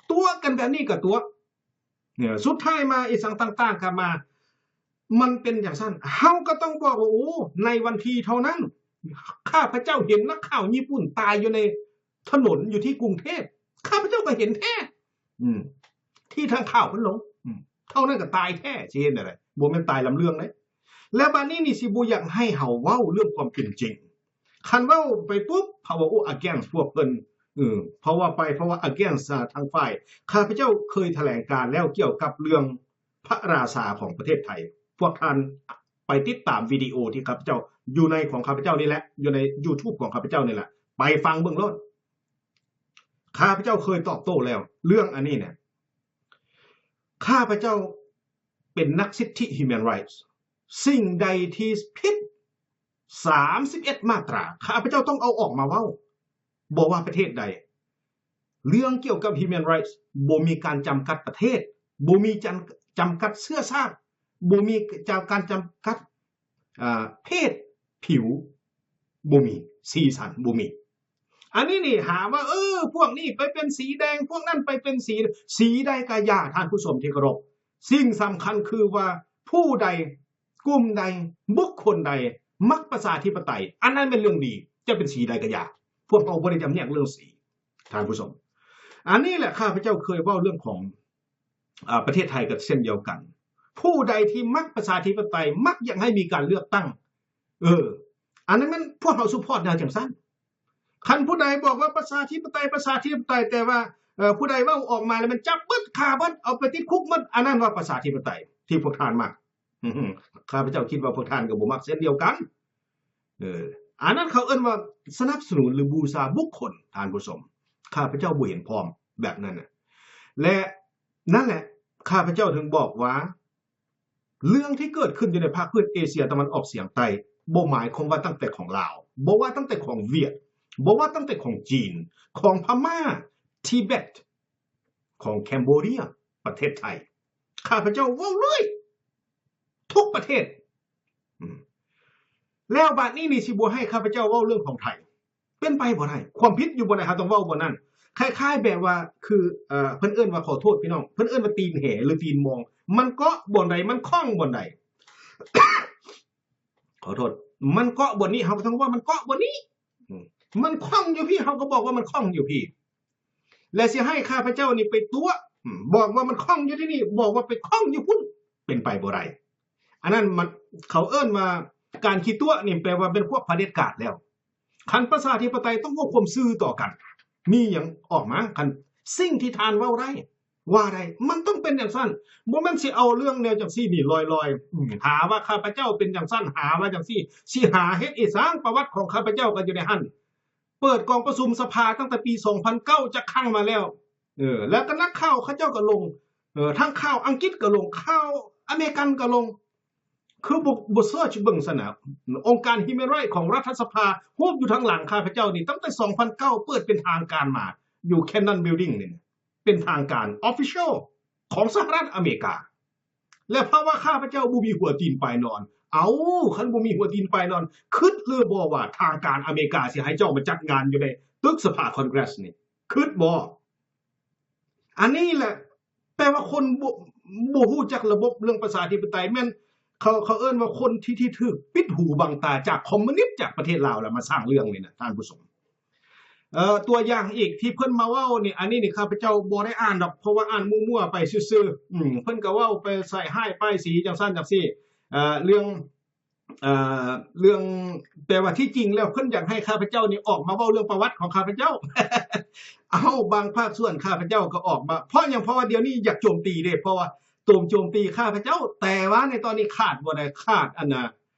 ຕົວະກັນແບບນີ້ກໍຕົວະ. ສຸດທ້າຍມາອີ່ສັງຕ່າງໆກໍມາ ມັນເປັນຈັ່ງຊັ້ນ ເຮົາກໍຕ້ອງບອກວ່າ ໂອ້ ໃນວັນທີເທົ່ານັ້ນ ຂ້າພະເຈົ້າເຫັນນັກຂ່າວຍີ່ປຸ່ນຕາຍຢູ່ໃນຖະໜົນຢູ່ທີ່ກຸງເທບ ຂ້າພະເຈົ້າກໍເຫັນແທ້ ອືມ ທີ່ທາງຂ່າວເພິ່ນລົງ ອືມ ເທົ່ານັ້ນກໍຕາຍແທ້ ຊິເຮັດແນວໃດ? ບໍ່ແມ່ນຕາຍລຳເລື່ອງເດ້. ແລ້ວບາດນີ້ນີ້ ຊິບໍ່ຢາກໃຫ້ເຮົາເວົ້າເລື່ອງຄວາມເປັນຈິງ. ຄັນເວົ້າໄປປຸບ ເຂົາວ່າ ໂອ້ against ພວກເພິ່ນ ເອີ ເພາະວ່າໄປ ເພາະວ່າ against ທາງຝ່າຍ ຂ້າພະເຈົ້າເຄີຍຖະແຫຼງການແລ້ວກ່ຽວກັບເລື່ອງພະລາຊາຂອງປະເທດໄທ. ພວກທ່ານໄປຕິດຕາມວິດີໂອທີ່ຂ້າພະເຈົ້າ ຢູ່ໃນຂອງຂ້າພະເຈົ້ານີ້ແຫຼະ ຢູ່ໃນ YouTube ຂອງຂ້າພະເຈົ້ານີ້ແຫຼະ ໄປຟັງເບິ່ງໂລດ. ຂ້າພະເຈົ້າເຄີຍຕອບໂຕ້ແລ້ວ ເລື່ອງອັນນີ້ນະ ຂ້າພະເຈົ້າເປັນນັກສິດທິ human rights ສິ່ງໃດທີ່ຜິດ ສາມສິບເອັດ ມາດຕາ ຂ້າພະເຈົ້າຕ້ອງເອົາອອກມາເວົ້າ. ບໍ່ວ່າປະເທດໃດ ເລື່ອງກ່ຽວກັບ human rights ບໍ່ມີການຈຳກັດປະເທດ ບໍ່ມີຈຳ ຈຳກັດເຊື້ອຊາດ ບໍ່ມີຈຳ ການຈຳກັດ ອາ ເພດຜິວ ບໍ່ມີ ສີສັນ ບໍ່ມີ. ອັນນີ້ນີ້ຫາວ່າ ເອີ ພວກນີ້ໄປເປັນສີແດງ ພວກນັ້ນໄປເປັນສີ ສີໃດກະຢ່າ ທ່ານຜູ້ຊົມທີ່ເຄົາລົບ ສິ່ງສຳຄັນຄືວ່າ ຜູ້ໃດ ກຸ່ມໃດ ບຸກຄົນໃດ ມັກປະຊາທິປະໄຕ ອັນນັ້ນແມ່ນເລື່ອງດີ ຈະເປັນສີໃດກະຢ່າ ພວກເຮົາບໍ່ໄດ້ຈຳແນກເລື່ອງສີ ທ່ານຜູ້ຊົມ. ອັນນີ້ແຫຼະ ຂ້າພະເຈົ້າເຄີຍເວົ້າເລື່ອງຂອງ ອາ ປະເທດໄທກໍເຊັ່ນດຽວກັນ ຜູ້ໃດທີ່ມັກປະຊາທິປະໄຕ ມັກຢາກໃຫ້ມີການເລືອກຕັ້ງ ເອີ ອັນນັ້ນແມ່ນພວກເຮົາ support ແນວຈັ່ງຊັ້ນ. ຄັນຜູ້ໃດບອກວ່າປະຊາທິປະໄຕ ປະຊາທິປະໄຕ ແຕ່ວ່າ ເອີ ຜູ້ໃດເວົ້າອອກມາແລ້ວມັນຈັບເບິດ ຂ້າເບິດ ເອົາໄປຕິດຄຸກເບິດ ອັນນັ້ນວ່າປະຊາທິປະໄຕ. ທີ່ພວກທ່ານມັກ. ຂ້າພະເຈົ້າຄິດວ່າພວກທ່ານກໍບໍ່ມັກເຊັ່ນດຽວກັນ. ເອີ ອັນນັ້ນເຂົາເອີ້ນວ່າສະໜັບສະໜູນ ຫຼື ບູຊາບຸກຄົນ, ທ່ານຜູ້ຊົມ. ຂ້າພະເຈົ້າບໍ່ເຫັນພ້ອມແບບນັ້ນນະ ແລະ ນັ້ນແຫຼະ ຂ້າພະເຈົ້າເຖິງບອກວ່າ ເລື່ອງທີ່ເກີດຂຶ້ນຢູ່ໃນພາກພື້ນເອເຊຍຕາເວັນອອກສຽງໃຕ້ ບໍ່ໝາຍຄວາມວ່າຕັ້ງແຕ່ຂອງລາວ, ບໍ່ວ່າຕັ້ງແຕ່ຂອງຫວຽດ, ບໍ່ວ່າຕັ້ງແຕ່ຂອງຈີນ, ຂອງພະມ້າ, ທິເບັດ, ຂອງແຄມໂບເດຍ, ປະເທດໄທ. ຂ້າພະເຈົ້າເວົ້າເລີຍ ທຸກປະເທດ. ອືມ ແລ້ວບາດນີ້ນີ້ ຊິບໍ່ໃຫ້ຂ້າພະເຈົ້າເວົ້າເລື່ອງຂອງໄທ ເປັນໄປບໍ່ໄດ້. ຄວາມຜິດຢູ່ບ່ອນໃດ ເຮົາຕ້ອງເວົ້າບ່ອນນັ້ນ. ຄ້າຍໆແບບວ່າ ຄື ເອີ ເພິ່ນເອີ້ນວ່າ ຂໍໂທດພີ່ນ້ອງ ເພິ່ນເອີ້ນວ່າຕີນແຫ ຫຼື ຕີນມອງ. ມັນເກາະບ່ອນໃດ ມັນຂ້ອງບ່ອນໃດ ຂໍໂທດ ມັນເກາະບ່ອນນີ້ ເຮົາກໍຕ້ອງເວົ້າວ່າມັນເກາະບ່ອນນີ້. ອືມ ມັນຂ້ອງຢູ່ພີ້ ເຮົາກໍບອກວ່າມັນຂ້ອງຢູ່ພີ້. ແລະ ຊິໃຫ້ຂ້າພະເຈົ້ານີ້ໄປຕົວະ ອືມ ບອກວ່າມັນຂ້ອງຢູ່ທີ່ນີ້ ບອກວ່າໄປຂ້ອງຢູ່ພຸ້ນ ເປັນໄປບໍ່ໄດ້. ອັນນັ້ນມັນ ເຂົາເອີ້ນວ່າການຂີ້ຕົວະນີ້ ແປວ່າເປັນພວກຜະເດັດການແລ້ວ. ຄັນປະຊາທິປະໄຕຕ້ອງເວົ້າຄວາມຊື່ຕໍ່ກັນ. ມີຫຍັງອອກມາ ຄັນສິ່ງທີ່ທ່ານເວົ້າໄດ້ ວ່າໄດ້ ມັນຕ້ອງເປັນຈັ່ງຊັ້ນ. ບໍ່ແມ່ນຊິເອົາເລື່ອງແນວຈັ່ງຊີ້ນີ້ລອຍໆ ຫາວ່າຂ້າພະເຈົ້າເປັນຈັ່ງຊັ້ນ ຫາວ່າຈັ່ງຊີ້ ຊິຫາເຮັດອີ່ຫຍັງ? ປະຫວັດຂອງຂ້າພະເຈົ້າກໍຢູ່ໃນຫັ້ນ. ເປີດກອງປະຊຸມສະພາຕັ້ງແຕ່ປີສອງພັນເກົ້າຈັກຄັ້ງມາແລ້ວ. ເອີ ແລ້ວກໍນັກຂ່າວເຂົາເຈົ້າກໍລົງ ເອີ ທັງຂ່າວອັງກິດກໍລົງ ຂ່າວອາເມລິກັນກໍລົງ. ຄືບໍ່ ບໍ່ເສີດເບິ່ງຊັ້ນນະ. ອົງການ Human Rights ຂອງລັດຖະສະພາ ຮູບຢູ່ທາງຫຼັງຂ້າພະເຈົ້ານີ້ ຕັ້ງແຕ່ສອງພັນເກົ້າເປີດເປັນທາງການມາ ຢູ່ Cannon Building ນີ້ ເປັນທາງການ Official ຂອງສະຫະລັດອາເມລິກາ. ແລະ ເພາະວ່າຂ້າພະເຈົ້າບໍ່ມີຫົວຕີນປາຍນອນ. ເອົ້າ ຄັນບໍ່ມີຫົວຕີນປາຍນອນ ຄິດຫຼືບໍ່ວ່າທາງການອາເມລິກາຊິໃຫ້ເຈົ້າມາຈັດງານຢູ່ໃນຕຶກສະພາ Congress ນີ້? ຄິດບໍ່? ອັນນີ້ແຫຼະ ແປວ່າຄົນບໍ່ ບໍ່ຮູ້ຈັກລະບົບເລື່ອງປະຊາທິປະໄຕ ແມ່ນເຂົາ ເຂົາເອີ້ນວ່າຄົນທີ່ ທີ່ຖືກປິດຫູບັງຕາຈາກຄອມມູນິດຈາກປະເທດລາວ ແລ້ວມາສ້າງເລື່ອງນີ້ນະ ທ່ານຜູ້ຊົມ. ເອີ ຕົວຢ່າງອີກທີ່ເພິ່ນມາເວົ້ານີ້ ອັນນີ້ນີ້ຂ້າພະເຈົ້າບໍ່ໄດ້ອ່ານດອກ ເພາະວ່າອ່ານມົ້ວໆໄປຊື່ໆ. ອືມ ເພິ່ນກໍເວົ້າໄປໃສ່ຮ້າຍປ້າຍສີຈັ່ງຊັ້ນຈັ່ງຊີ້ ເອີ ເລື່ອງ ເອີ ເລື່ອງ ແປວ່າທີ່ຈິງແລ້ວເພິ່ນຢາກໃຫ້ຂ້າພະເຈົ້ານີ້ອອກມາເວົ້າເລື່ອງປະຫວັດຂອງຂ້າພະເຈົ້າ. ເອົ້າ ບາງພາກສ່ວນຂ້າພະເຈົ້າກໍອອກມາ ເພາະຫຍັງ? ເພາະວ່າດຽວນີ້ຢາກໂຈມຕີເດ້ ເພາະວ່າໂຈມ ໂຈມຕີຂ້າພະເຈົ້າ ແຕ່ວ່າໃນຕອນນີ້ຂາດບໍ່ໄດ້ ຂາດອັນນະ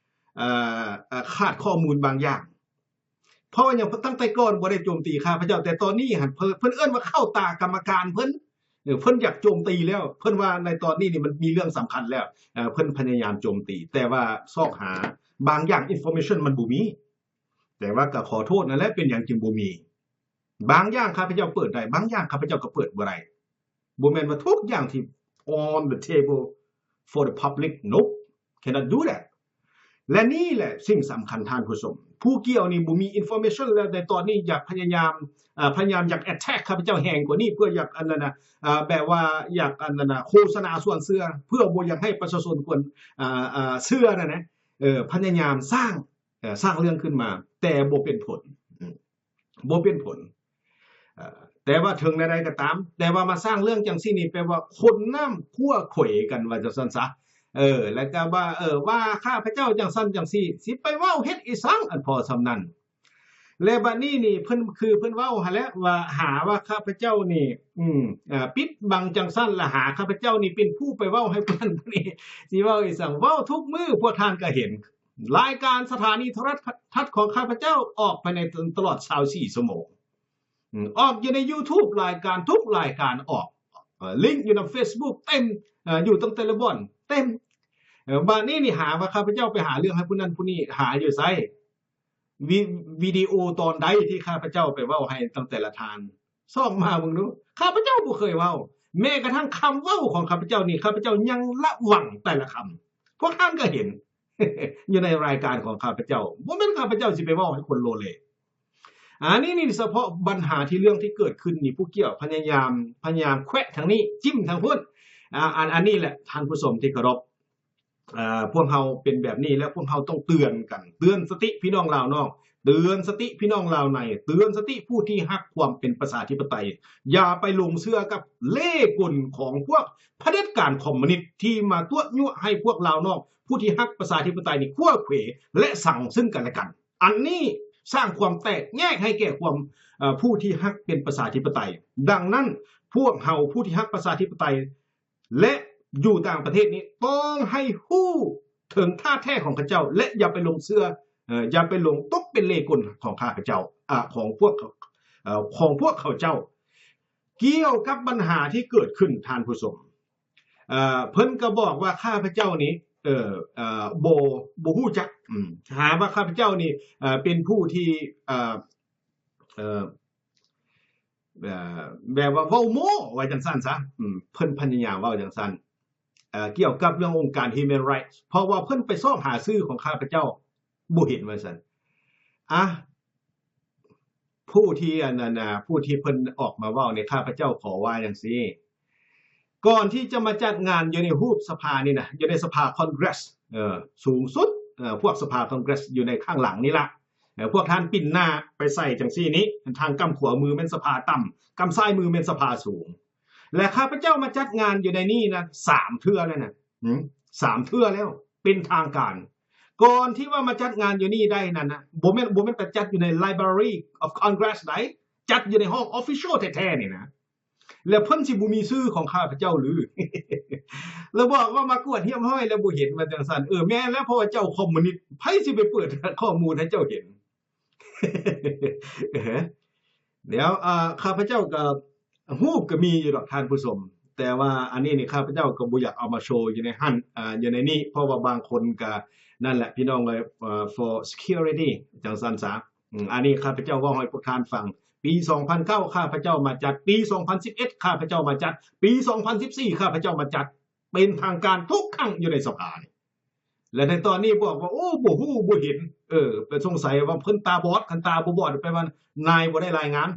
ເອີ ເອີ ຂາດຂໍ້ມູນບາງຢ່າງ. ເພາະວ່າຫຍັງ? ຕັ້ງແຕ່ກ່ອນບໍ່ໄດ້ໂຈມຕີຂ້າພະເຈົ້າ ແຕ່ຕອນນີ້ຫັ້ນ ເພິ່ນ ເພິ່ນເອີ້ນວ່າເຂົ້າຕາກຳມະການເພິ່ນ. ເອີ ເພິ່ນຢາກໂຈມຕີແລ້ວ ເພິ່ນວ່າໃນຕອນນີ້ນີ້ມັນມີເລື່ອງສຳຄັນແລ້ວ ເອີ ເພິ່ນພະຍາຍາມໂຈມຕີ ແຕ່ວ່າຊອກຫາບາງຢ່າງ information ມັນບໍ່ມີ ແຕ່ວ່າກໍຂໍໂທດນັ້ນແຫຼະ ເປັນຫຍັງຈຶ່ງບໍ່ມີ? ບາງຢ່າງຂ້າພະເຈົ້າເປີດໄດ້ ບາງຢ່າງຂ້າພະເຈົ້າກໍເປີດບໍ່ໄດ້. ບໍ່ແມ່ນວ່າທຸກຢ່າງທີ່ on the table for the public. Nope, cannot do that. ແລະນີ້ແຫຼະສິ່ງສຳຄັນທ່ານຜູ້ຊົມ ຜູ້ກ່ຽວນີ້ບໍ່ມີ information ແລ້ວ ໃນຕອນນີ້ຢາກພະຍາຍາມ ເອີ ພະຍາຍາມຢາກ attack ຂ້າພະເຈົ້າແຮງກວ່ານີ້ ເພື່ອຢາກອັນນັ້ນນະ ເອີ ແບບວ່າຢາກອັນນັ້ນນະ ໂຄສະນາຊວນເຊື່ອ ເພື່ອບໍ່ຢາກໃຫ້ປະຊາຊົນຄວນ ເອີ ເອີ ເຊື່ອນັ້ນນະ ເອີ ພະຍາຍາມສ້າງ ເອີ ສ້າງເລື່ອງຂຶ້ນມາ ແຕ່ບໍ່ເປັນຜົນ ອືມ ບໍ່ເປັນຜົນ. ເອີ ແຕ່ວ່າເຖິງແນວໃດກໍຕາມ ແຕ່ວ່າມາສ້າງເລື່ອງຈັ່ງຊີ້ນີ້ ແປວ່າຄົນນ້ຳຂົ້ວເຂວກັນ ວ່າຈັ່ງຊັ້ນຊະ. ເອີ ແລ້ວກໍວ່າ ເອີ ວ່າຂ້າພະເຈົ້າຈັ່ງຊັ້ນຈັ່ງຊີ້ ຊິໄປເວົ້າເຮັດອີ່ສັງ ອັນພໍສ່ຳນັ້ນ. ແລະບັດນີ້ນີ້ເພິ່ນ ຄືເພິ່ນເວົ້າຫັ້ນແຫຼະ ວ່າຫາວ່າຂ້າພະເຈົ້ານີ້ ອືມ ເອີ ປິດບັງຈັ່ງຊັ້ນ ລະຫາຂ້າພະເຈົ້ານີ້ເປັນຜູ້ໄປເວົ້າໃຫ້ຜູ້ນັ້ນຜູ້ນີ້ ຊິເວົ້າອີ່ສັງ ເວົ້າທຸກມື້ ພວກທ່ານກໍເຫັນ ລາຍການສະຖານີໂທລະທັດຂອງຂ້າພະເຈົ້າອອກພາຍໃນຕະຫຼອດຊາວສີ່ຊົ່ວໂມງ. ອືມ ອອກຢູ່ໃນ YouTube ລາຍການ ທຸກລາຍການອອກ ເອີ ລິງຢູ່ນຳ Facebook ເຕັມ ເອີ ຢູ່ຕັ້ງແຕ່ລະບ່ອນເຕັມ. ເອີ ບາດນີ້ນີ້ຫາວ່າຂ້າພະເຈົ້າໄປຫາເລື່ອງໃຫ້ຜູ້ນັ້ນຜູ້ນີ້ ຫາຢູ່ໃສ? ວິ ວິດີໂອຕອນໃດທີ່ຂ້າພະເຈົ້າໄປເວົ້າໃຫ້ຕັ້ງແຕ່ລະທ່ານ? ຊອກມາເບິ່ງດູ ຂ້າພະເຈົ້າບໍ່ເຄີຍເວົ້າ ແມ້ກະທັ່ງຄຳເວົ້າຂອງຂ້າພະເຈົ້ານີ້ ຂ້າພະເຈົ້າຍັງລະວັງແຕ່ລະຄຳ ພວກທ່ານກໍເຫັນ ຢູ່ໃນລາຍການຂອງຂ້າພະເຈົ້າ ບໍ່ແມ່ນຂ້າພະເຈົ້າຊິໄປເວົ້າໃຫ້ຄົນໂລເລ. ອັນນີ້ນີ້ສະເພາະບັນຫາທີ່ເລື່ອງທີ່ເກີດຂຶ້ນນີ້ ຜູ້ກ່ຽວພະຍາຍາມ ພະຍາຍາມແຂວະທາງນີ້ ຈິ້ມທາງພຸ້ນ. ອາ ອັນ ອັນນີ້ແຫຼະທ່ານຜູ້ຊົມທີ່ເຄົາລົບ ເອີ ພວກເຮົາເປັນແບບນີ້ແລ້ວ ພວກເຮົາຕ້ອງເຕືອນກັນ ເຕືອນສະຕິພີ່ນ້ອງລາວນອກ ເຕືອນສະຕິພີ່ນ້ອງລາວໃນ ເຕືອນສະຕິຜູ້ທີ່ຮັກຄວາມເປັນປະຊາທິປະໄຕ. ຢ່າໄປຫຼົງເຊື່ອກັບເລ່ກົນຂອງພວກຜະເດັດການຄອມມູນິດທີ່ມາຕົວະຍົວະໃຫ້ພວກລາວນອກ ຜູ້ທີ່ຮັກປະຊາທິປະໄຕນີ້ ຂົວເຂວ ແລະ ຊັງເຊິ່ງກັນແລະກັນ. ອັນນີ້ສ້າງຄວາມແຕກແຍກໃຫ້ແກ່ຄວາມ ເອີ ຜູ້ທີ່ຮັກເປັນປະຊາທິປະໄຕ. ດັ່ງນັ້ນ ພວກເຮົາຜູ້ທີ່ຮັກປະຊາທິປະໄຕ ແລະ ຢູ່ຕ່າງປະເທດນີ້ ຕ້ອງໃຫ້ຮູ້ເຖິງທ່າແທ້ຂອງເຂົາເຈົ້າ ແລະ ຢ່າໄປຫຼົງເຊື່ອ ເອີ ຢ່າໄປຫຼົງຕົກເປັນເລ່ກົນຂອງຂ້າພະເຈົ້າ ອາ ຂອງພວກ ເອີ ຂອງພວກເຂົາເຈົ້າ. ກ່ຽວກັບບັນຫາທີ່ເກີດຂຶ້ນ ທ່ານຜູ້ຊົມ ເອີ ເພິ່ນກໍບອກວ່າຂ້າພະເຈົ້ານີ້ ເອີ ເອີ ບໍ່ ບໍ່ຮູ້ຈັກ ອືມ ຫາວ່າຂ້າພະເຈົ້ານີ້ ເອີ ເປັນຜູ້ທີ່ ເອີ ເອີ ເອີ ແບບວ່າເວົ້າໂມ້ ວ່າຈັ່ງຊັ້ນຊະ ອືມ ເພິ່ນພະຍາຍາມເວົ້າຈັ່ງຊັ້ນ ເອີ ກ່ຽວກັບເລື່ອງອົງການ Human Rights ເພາະວ່າເພິ່ນໄປຊອກຫາຊື່ຂອງຂ້າພະເຈົ້າ ບໍ່ເຫັນວ່າຊັ້ນ. ອາ ຜູ້ທີ່ ອັນນັ້ນນະ ຜູ້ທີ່ເພິ່ນອອກມາເວົ້ານີ້ ຂ້າພະເຈົ້າຂໍວ່າຈັ່ງຊີ້ ກ່ອນທີ່ຈະມາຈັດງານຢູ່ໃນຮູບສະພານີ້ນະ ຢູ່ໃນສະພາ Congress ເອີ ສູງສຸດ ເອີ ພວກສະພາ Congress ຢູ່ໃນຂ້າງຫຼັງນີ້ລະ ເອີ ພວກທ່ານປິ່ນໜ້າໄປໃສ່ຈັ່ງຊີ້ນີ້ ທາງກ້ຳຂວາມືແມ່ນສະພາຕ່ຳ ກ້ຳຊ້າຍມືແມ່ນສະພາສູງ ແລະ ຂ້າພະເຈົ້າມາຈັດງານຢູ່ໃນນີ້ນະ ສາມເທື່ອແລ້ວນະ ຫືມ ສາມເທື່ອແລ້ວ ເປັນທາງການ. ກ່ອນທີ່ວ່າມາຈັດງານຢູ່ນີ້ໄດ້ນັ້ນນະ ບໍ່ແມ່ນ ບໍ່ແມ່ນໄປຈັດຢູ່ໃນ Library of Congress ໃດ ຈັດຢູ່ໃນຫ້ອງ official ແທ້ໆ ນີ້ນະ ແລ້ວເພິ່ນຊິບໍ່ມີຊື່ຂອງຂ້າພະເຈົ້າຫຼື? ແລ້ວບອກວ່າມາກວດຮຽບຮ້ອຍແລ້ວບໍ່ເຫັນ ວ່າຈັ່ງຊັ້ນ. ເອີ ແມ່ນແລ້ວ ເພາະວ່າເຈົ້າຄອມມູນິດ ໃຜຊິໄປເປີດຂໍ້ມູນໃຫ້ເຈົ້າເຫັນ? ເອີ ແລ້ວ ອາ ຂ້າພະເຈົ້າກໍ ຮູບກໍມີຢູ່ດອກທ່ານຜູ້ຊົມ ແຕ່ວ່າອັນນີ້ນີ້ ຂ້າພະເຈົ້າກໍບໍ່ຢາກເອົາມາໂຊຢູ່ໃນຫັ້ນ ອາ ຢູ່ໃນນີ້ ເພາະວ່າບາງຄົນກໍ ນັ້ນແຫຼະ ພີ່ນ້ອງເອີຍ ເອີ for security ຈັ່ງຊັ້ນຊະ. ອາ ອັນນີ້ຂ້າພະເຈົ້າເວົ້າໃຫ້ພວກທ່ານຟັງ ປີສອງພັນເກົ້າ ຂ້າພະເຈົ້າມາຈັດ ປີສອງພັນສິບເອັດ ຂ້າພະເຈົ້າມາຈັດ ປີສອງພັນສິບສີ່ ຂ້າພະເຈົ້າມາຈັດ ເປັນທາງການທຸກຄັ້ງຢູ່ໃນສະພານີ້ ແລະ ໃນຕອນນີ້ບອກວ່າ ໂອ້ ບໍ່ຮູ້ບໍ່ເຫັນ ເອີ ເປັນສົງໄສວ່າເພິ່ນຕາບອດ ຄັນຕາບໍ່ບອດແປວ່ານາຍບໍ່ໄດ້ລາຍງານ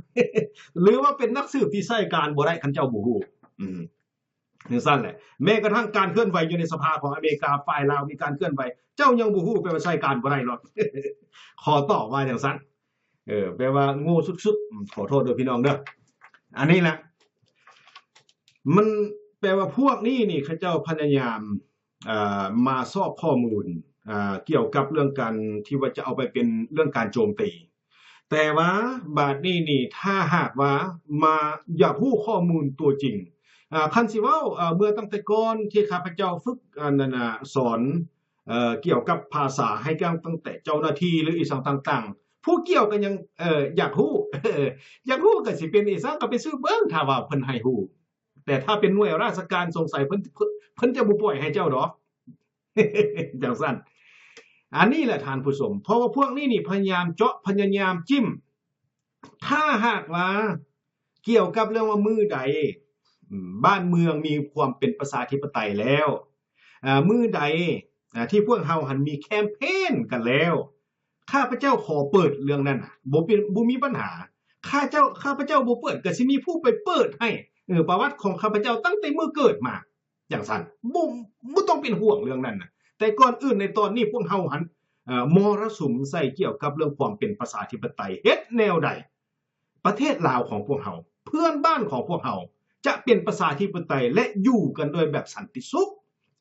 ຫຼືວ່າເປັນນັກສືບທີ່ໃຊ້ການບໍ່ໄດ້ ຄັນເຈົ້າບໍ່ຮູ້ ອືມ ຈັ່ງຊັ້ນແຫຼະ. ແມ້ກະທັ່ງການເຄື່ອນໄຫວຢູ່ໃນສະພາຂອງອາເມລິກາ ຝ່າຍລາວມີການເຄື່ອນໄຫວ ເຈົ້າຍັງບໍ່ຮູ້ ແປວ່າໃຊ້ການບໍ່ໄດ້ເນາະ ຂໍຕອບວ່າຈັ່ງຊັ້ນ. ເອີ ແປວ່າໂງ່ສຸດໆ ອືມ ຂໍໂທດເດີພີ່ນ້ອງເດີ. ອັນນີ້ລະ ມັນແປວ່າພວກນີ້ນີ້ ເຂົາເຈົ້າພະຍາຍາມ ອ່າ ມາຊອກຂໍ້ມູນ ອ່າ ກ່ຽວກັບເລື່ອງການທີ່ວ່າຈະເອົາໄປເປັນເລື່ອງການໂຈມຕີ. ແຕ່ວ່າບາດນີ້ນີ້ ຖ້າຫາກວ່າມາຢາກຮູ້ຂໍ້ມູນຕົວຈິງ ອ່າ ຄັນຊິເວົ້າ ເອີ ເມື່ອຕັ້ງແຕ່ກ່ອນທີ່ຂ້າພະເຈົ້າຝຶກ ອັນນັ້ນນະ ສອນ ເອີ ກ່ຽວກັບພາສາໃຫ້ກັບຕັ້ງແຕ່ເຈົ້າໜ້າທີ່ ຫຼື ອີ່ສັງຕ່າງໆ ຜູ້ກ່ຽວກໍຍັງ ເອີ ຢາກຮູ້ ຢາກຮູ້ກໍຊິເປັນອີ່ສັງ ກໍໄປສືບເບິ່ງ ຖ້າວ່າເພິ່ນໃຫ້ຮູ້. ແຕ່ຖ້າເປັນໜ່ວຍລາຊະການ ສົງໄສເພິ່ນ ເພິ່ນ ເພິ່ນຈະບໍ່ປ່ອຍໃຫ້ເຈົ້າດອກ ຈັ່ງຊັ້ນ. ອັນນີ້ແຫຼະທ່ານຜູ້ຊົມ ເພາະວ່າພວກນີ້ນີ້ພະຍາຍາມເຈາະ ພະຍາຍາມຈິ້ມ ຖ້າຫາກວ່າກ່ຽວກັບເລື່ອງວ່າມື້ໃດ ອາ ບ້ານເມືອງມີຄວາມເປັນປະຊາທິປະໄຕແລ້ວ ອາ ມື້ໃດ ອາ ທີ່ພວກເຮົາຫັ້ນມີແຄມເພນກັນແລ້ວ ຂ້າພະເຈົ້າຂໍເປີດເລື່ອງນັ້ນນະ ບໍ່ເປັນ ບໍ່ມີບັນຫາ. ຂ້າເຈົ້າ ຂ້າພະເຈົ້າບໍ່ເປີດ ກໍຊິມີຜູ້ໄປເປີດໃຫ້ ເອີ ປະຫວັດຂອງຂ້າພະເຈົ້າຕັ້ງແຕ່ມື້ເກີດມາ ຈັ່ງຊັ້ນ ບໍ່ ບໍ່ຕ້ອງເປັນຫ່ວງເລື່ອງນັ້ນນະ. ແຕ່ກ່ອນອື່ນໃນຕອນນີ້ພວກເຮົາຫັ້ນ ເອີ ມໍລະສຸມໃສ່ກ່ຽວກັບເລື່ອງຄວາມເປັນປະຊາທິປະໄຕ ເຮັດແນວໃດ ປະເທດລາວຂອງພວກເຮົາ ເພື່ອນບ້ານຂອງພວກເຮົາ ຈະເປັນປະຊາທິປະໄຕ ແລະ ຢູ່ກັນໂດຍແບບສັນຕິສຸກ.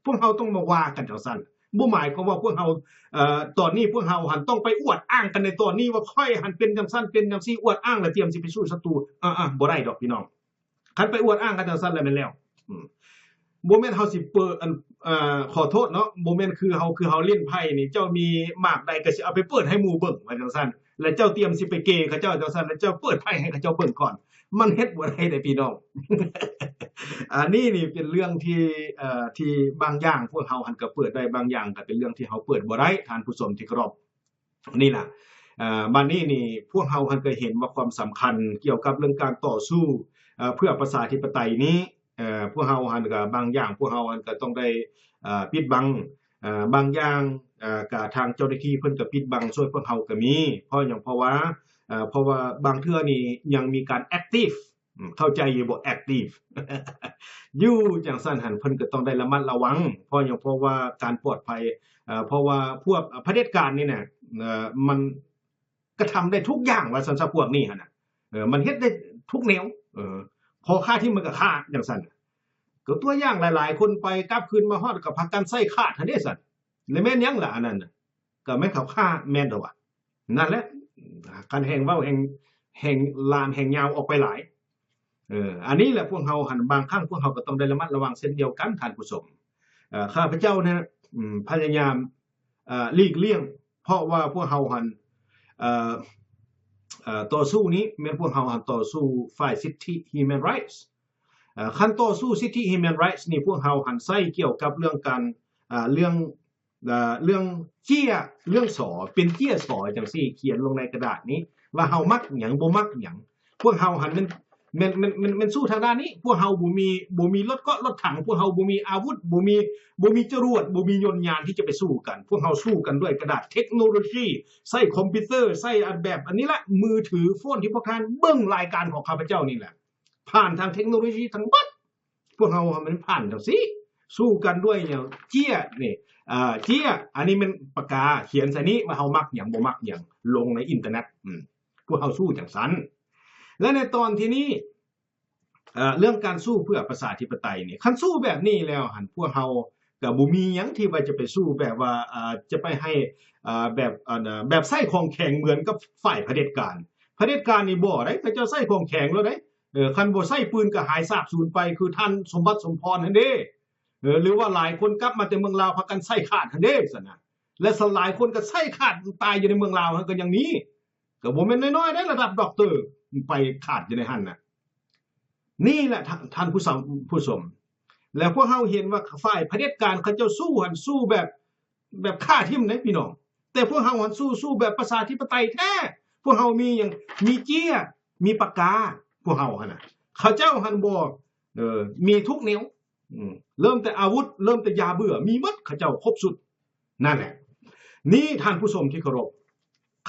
ພວກເຮົາຕ້ອງມາວ່າກັນຈັ່ງຊັ້ນ ບໍ່ໝາຍຄວາມວ່າພວກເຮົາ ເອີ ຕອນນີ້ພວກເຮົາຫັ້ນຕ້ອງໄປອວດອ້າງກັນໃນຕອນນີ້ວ່າ ຂ້ອຍຫັ້ນເປັນຈັ່ງຊັ້ນເປັນຈັ່ງຊີ້ ອວດອ້າງແລ້ວຕຽມຊິໄປສູ້ສັດຕູ ອາໆ ບໍ່ໄດ້ດອກພີ່ນ້ອງ. ຄັນໄປອວດອ້າງກັນຈັ່ງຊັ້ນແລ້ວແມ່ນແລ້ວ ອືມ ບໍ່ແມ່ນເຮົາຊິເປີດ ອັນ ເອີ ຂໍໂທດເນາະ ບໍ່ແມ່ນຄືເຮົາ ຄືເຮົາຫຼິ້ນໄພ້ນີ້ ເຈົ້າມີໝາກໃດກໍຊິເອົາໄປເປີດໃຫ້ໝູ່ເບິ່ງ ວ່າຈັ່ງຊັ້ນ ແລ້ວເຈົ້າຕຽມຊິໄປເກເຂົາເຈົ້າຈັ່ງຊັ້ນ ແລ້ວເຈົ້າເປີດໄພ້ໃຫ້ເຂົາເຈົ້າເບິ່ງກ່ອນ ມັນເຮັດບໍ່ໄດ້ເດ້ພີ່ນ້ອງ. ອັນນີ້ນີ້ເປັນເລື່ອງທີ່ ເອີ ທີ່ບາງຢ່າງພວກເຮົາຫັ້ນກໍເປີດໄດ້ ບາງຢ່າງກໍເປັນເລື່ອງທີ່ເຮົາເປີດບໍ່ໄດ້ ທ່ານຜູ້ຊົມທີ່ເຄົາລົບ. ນີ້ລະ ເອີ ບາດນີ້ນີ້ ພວກເຮົາຫັ້ນກໍເຫັນວ່າຄວາມສຳຄັນກ່ຽວກັບເລື່ອງການຕໍ່ສູ້ ເອີ ເພື່ອປະຊາທິປະໄຕນີ້ ເອີ ພວກເຮົາຫັ້ນກໍບາງຢ່າງ ພວກເຮົາຫັ້ນກໍຕ້ອງໄດ້ ເອີ ປິດບັງ ເອີ ບາງຢ່າງ ເອີ ກະທາງເຈົ້າໜ້າທີ່ເພິ່ນກໍປິດບັງຊ່ວຍພວກເຮົາກໍມີ. ເພາະຫຍັງ? ເພາະວ່າ ເອີ ເພາະວ່າບາງເທື່ອນີ້ຍັງມີການ active ອືມ ເຂົ້າໃຈຢູ່ບໍ່? active ຢູ່ຈັ່ງຊັ້ນຫັ້ນ ເພິ່ນກໍຕ້ອງໄດ້ລະມັດລະວັງ. ເພາະຫຍັງ? ເພາະວ່າການປອດໄພ ເອີ ເພາະວ່າພວກຜະເດັດການນີ້ນະ ເອີ ມັນກະທຳໄດ້ທຸກຢ່າງວ່າຊັ້ນຊະ ພວກນີ້ຫັ້ນນະ ເອີ ມັນເຮັດໄດ້ທຸກແນວ ເອີ ພໍຂ້າຖິ້ມມັນກໍຂ້າຈັ່ງຊັ້ນ. ກໍຕົວຢ່າງຫຼາຍໆຄົນໄປກັບຄືນມາຮອດກໍພາກັນໃສ່ຂາດຫັ້ນເດ້ຊັ້ນ ແລ້ວແມ່ນຫຍັງລະອັນນັ້ນນະ? ກໍແມ່ນເຂົາຂ້າແມ່ນເດວະ. ນັ້ນແຫຼະ ຄັນແຮ່ງເວົ້າແຮ່ງ ແຮ່ງລາມແຮ່ງຍາວອອກໄປຫຼາຍ. ເອີ ອັນນີ້ແຫຼະ ພວກເຮົາຫັ້ນ ບາງຄັ້ງພວກເຮົາກໍຕ້ອງໄດ້ລະມັດລະວັງເຊັ່ນດຽວກັນ ທ່ານຜູ້ຊົມ. ເອີ ຂ້າພະເຈົ້ານະ ອືມ ພະຍາຍາມ ເອີ ຫຼີກລ່ຽງ ເພາະວ່າພວກເຮົາຫັ້ນ ເອີ ເອີ ຕໍ່ສູ້ນີ້ແມ່ນພວກເຮົາຫັ້ນຕໍ່ສູ້ຝ່າຍສິດທິ human rights. ເອີ ຄັນຕໍ່ສູ້ສິດທິ human rights ນີ້ ພວກເຮົາຫັ້ນໃຊ້ກ່ຽວກັບເລື່ອງການ ເອີ ເລື່ອງ ເອີ ເລື່ອງເຈ້ຍ ເລື່ອງສໍ ເປັນເຈ້ຍສໍຈັ່ງຊີ້ ຂຽນລົງໃນກະດາດນີ້ວ່າເຮົາມັກຫຍັງ ບໍ່ມັກຫຍັງ. ພວກເຮົາຫັ້ນແມ່ນ ແມ່ນ ແມ່ນ ແມ່ນ ແມ່ນສູ້ທາງດ້ານນີ້. ພວກເຮົາບໍ່ມີ ບໍ່ມີລົດເກາະລົດຖັງ, ພວກເຮົາບໍ່ມີອາວຸດ, ບໍ່ມີ ບໍ່ມີຈະຫຼວດ, ບໍ່ມີຍົນຍານທີ່ຈະໄປສູ້ກັນ. ພວກເຮົາສູ້ກັນດ້ວຍກະດາດເທັກໂນໂລຊີ, ໃຊ້ຄອມພິວເຕີ, ໃຊ້ອັນແບບອັນນີ້ລະ ມືຖື ໂຟນທີ່ພວກທ່ານເບິ່ງລາຍການຂອງຂ້າພະເຈົ້ານີ້ແຫຼະ ຜ່ານທາງເທັກໂນໂລຊີທັງໝົດ. ພວກເຮົາມັນຜ່ານຈັ່ງຊີ້ ສູ້ກັນດ້ວຍຫຍັງ ເຈ້ຍນີ້ ເອີ ເຈ້ຍ ອັນນີ້ແມ່ນປາກກາ ຂຽນໃສ່ນີ້ວ່າເຮົາມັກຫຍັງ ບໍ່ມັກຫຍັງ ລົງໃນອິນເຕີເນັດ. ອືມ ພວກເຮົາສູ້ຈັ່ງຊັ້ນ. ແລະໃນຕອນທີ່ນີ້ ເອີ ເລື່ອງການສູ້ເພື່ອປະຊາທິປະໄຕນີ້ ຄັນສູ້ແບບນີ້ແລ້ວຫັ້ນ ພວກເຮົາກໍບໍ່ມີຫຍັງທີ່ວ່າຈະໄປສູ້ແບບວ່າ ເອີ ຈະໄປໃຫ້ ເອີ ແບບ ອັນ ແບບໃຊ້ຂອງແຂງເໝືອນກັບຝ່າຍຜະເດັດການ. ຜະເດັດການນີ້ບໍ່ໄດ໋ ເຂົາເຈົ້າໃຊ້ຂອງແຂງໂລດເດ. ເອີ ຄັນບໍ່ໃຊ້ປືນກໍຫາຍສາບສູນໄປ ຄືທ່ານສົມບັດ ສົມພອນຫັ້ນເດ້. ເອີ ຫຼືວ່າຫຼາຍຄົນກັບມາແຕ່ເມືອງລາວ ພາກັນໃຊ້ຂາດຫັ້ນເດ້ ຊັ້ນນະ. ແລະຫຼາຍຄົນກໍໃຊ້ຂາດຕາຍຢູ່ໃນເມືອງລາວຫັ້ນກໍຍັງມີ. ກໍບໍ່ແມ່ນນ້ອຍໆເດ້ ລະດັບດັອກເຕີໄປຂາດຢູ່ໃນຫັ້ນນະ. ນີ້ແຫຼະທ່ານ ທ່ານຜູ້ຊ- ຜູ້ຊົມ ແລະພວກເຮົາເຫັນວ່າຝ່າຍຜະເດັດການເຂົາເຈົ້າສູ້ຫັ້ນ ສູ້ແບບ ແບບຂ້າຖິ້ມເດ້ພີ່ນ້ອງ. ແຕ່ພວກເຮົາຫັ້ນສູ້ ສູ້ແບບປະຊາທິປະໄຕແທ້. ພວກເຮົາມີຫຍັງ? ມີເຈ້ຍ ມີປາກກາ ພວກເຮົາຫັ້ນນະ. ເຂົາເຈົ້າຫັ້ນບໍ່ ເອີ ມີທຸກແນວ ອືມ ເລີ່ມແຕ່ອາວຸດ ເລີ່ມແຕ່ຢາເບື່ອ ມີໝົດ ເຂົາເຈົ້າຄົບຊຸດ. ນັ້ນແຫຼະ ນີ້ທ່ານຜູ້ຊົມທີ່ເຄົາລົບ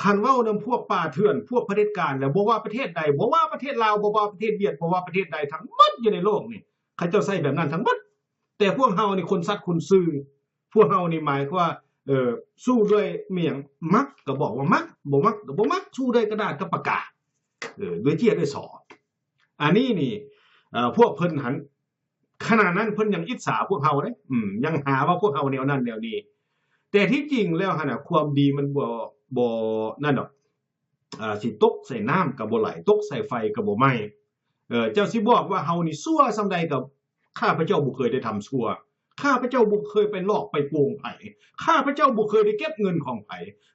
ຄັນເວົ້ານຳພວກປ່າເຖື່ອນ ພວກຜະເດັດການແລ້ວ ບໍ່ວ່າປະເທດໃດ ບໍ່ວ່າປະເທດລາວ ບໍ່ວ່າປະເທດຫວຽດ ບໍ່ວ່າປະເທດໃດ ທັງໝົດຢູ່ໃນໂລກນີ້ ເຂົາເຈົ້າໃຊ້ແບບນັ້ນທັງໝົດ. ແຕ່ພວກເຮົານີ້ຄົນສັດຄົນຊື່ ພວກເຮົານີ້ໝາຍຄວາມວ່າ ເອີ ສູ້ດ້ວຍແມ່ນຫຍັງ? ມັກກໍບອກວ່າມັກ ບໍ່ມັກກໍບໍ່ມັກ ສູ້ດ້ວຍກະດາດກັບປາກກາ ເອີ ດ້ວຍເຈ້ຍດ້ວຍສໍ. ອັນນີ້ນີ້ ເອີ ພວກເພິ່ນຫັ້ນ ຂະນະນັ້ນເພິ່ນຍັງອິດສາພວກເຮົາເດ້ ອືມ ຍັງຫາວ່າພວກເຮົາແນວນັ້ນແນວນີ້. ແຕ່ທີ່ຈິງແລ້ວຫັ້ນນະ ຄວາມດີມັນບໍ່ ບໍ່ນັ້ນດອກ ເອີ ຊິຕົກໃສ່ນ້ຳກໍບໍ່ໄຫຼ ຕົກໃສ່ໄຟກໍບໍ່ໄໝ້. ເອີ ເຈົ້າຊິບອກວ່າເຮົານີ້ຊົ່ວສ່ຳໃດກໍ ຂ້າພະເຈົ້າບໍ່ເຄີຍໄດ້ທຳຊົ່ວ. ຂ້າພະເຈົ້າບໍ່ເຄີຍໄປຫຼອກໄປໂກງໃຜ. ຂ້າພະເຈົ້າບໍ່ເຄີຍໄດ້ເກັບເງິນຂອງໃຜ.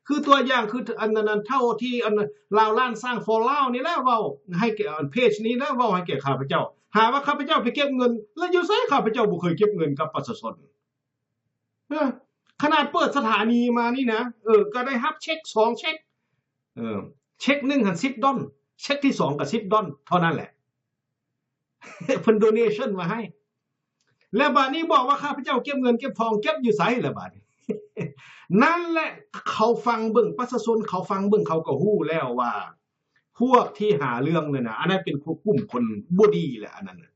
ຄືຕົວຢ່າງ ຄືອັນນັ້ນ ອັນເທົ່າທີ່ອັນລາວລ້ານຊ້າງ for Lao ນີ້ແຫຼະເວົ້າໃຫ້ແກ່ ອັນເພຈນີ້ແຫຼະເວົ້າໃຫ້ແກ່ຂ້າພະເຈົ້າ ຫາວ່າຂ້າພະເຈົ້າໄປເກັບເງິນ ແລະຢູ່ໃສ? ຂ້າພະເຈົ້າບໍ່ເຄີຍເກັບເງິນກັບປະຊາຊົນ. ເອີ ຂະໜາດເປີດສະຖານີມານີ້ນະ ເອີ ກໍໄດ້ຮັບເຊັກສອງເຊັກ ເອີ ເຊັກໜຶ່ງຫັ້ນສິບດອນ ເຊັກທີສອງກໍສິບດອນເທົ່ານັ້ນແຫຼະ. ເພິ່ນ donation ມາໃຫ້ ແລ້ວບາດນີ້ບອກວ່າ ຂ້າພະເຈົ້າເກັບເງິນເກັບທອງ ເກັບຢູ່ໃສລະບາດນີ້? ນັ້ນແຫຼະ ເຂົາຟັງເບິ່ງ ປະຊາຊົນເຂົາຟັງເບິ່ງ ເຂົາກໍຮູ້ແລ້ວວ່າ ພວກທີ່ຫາເລື່ອງນັ້ນນະ ອັນນັ້ນເປັນພວກກຸ່ມຄົນບໍ່ດີແຫຼະ ອັນນັ້ນນະ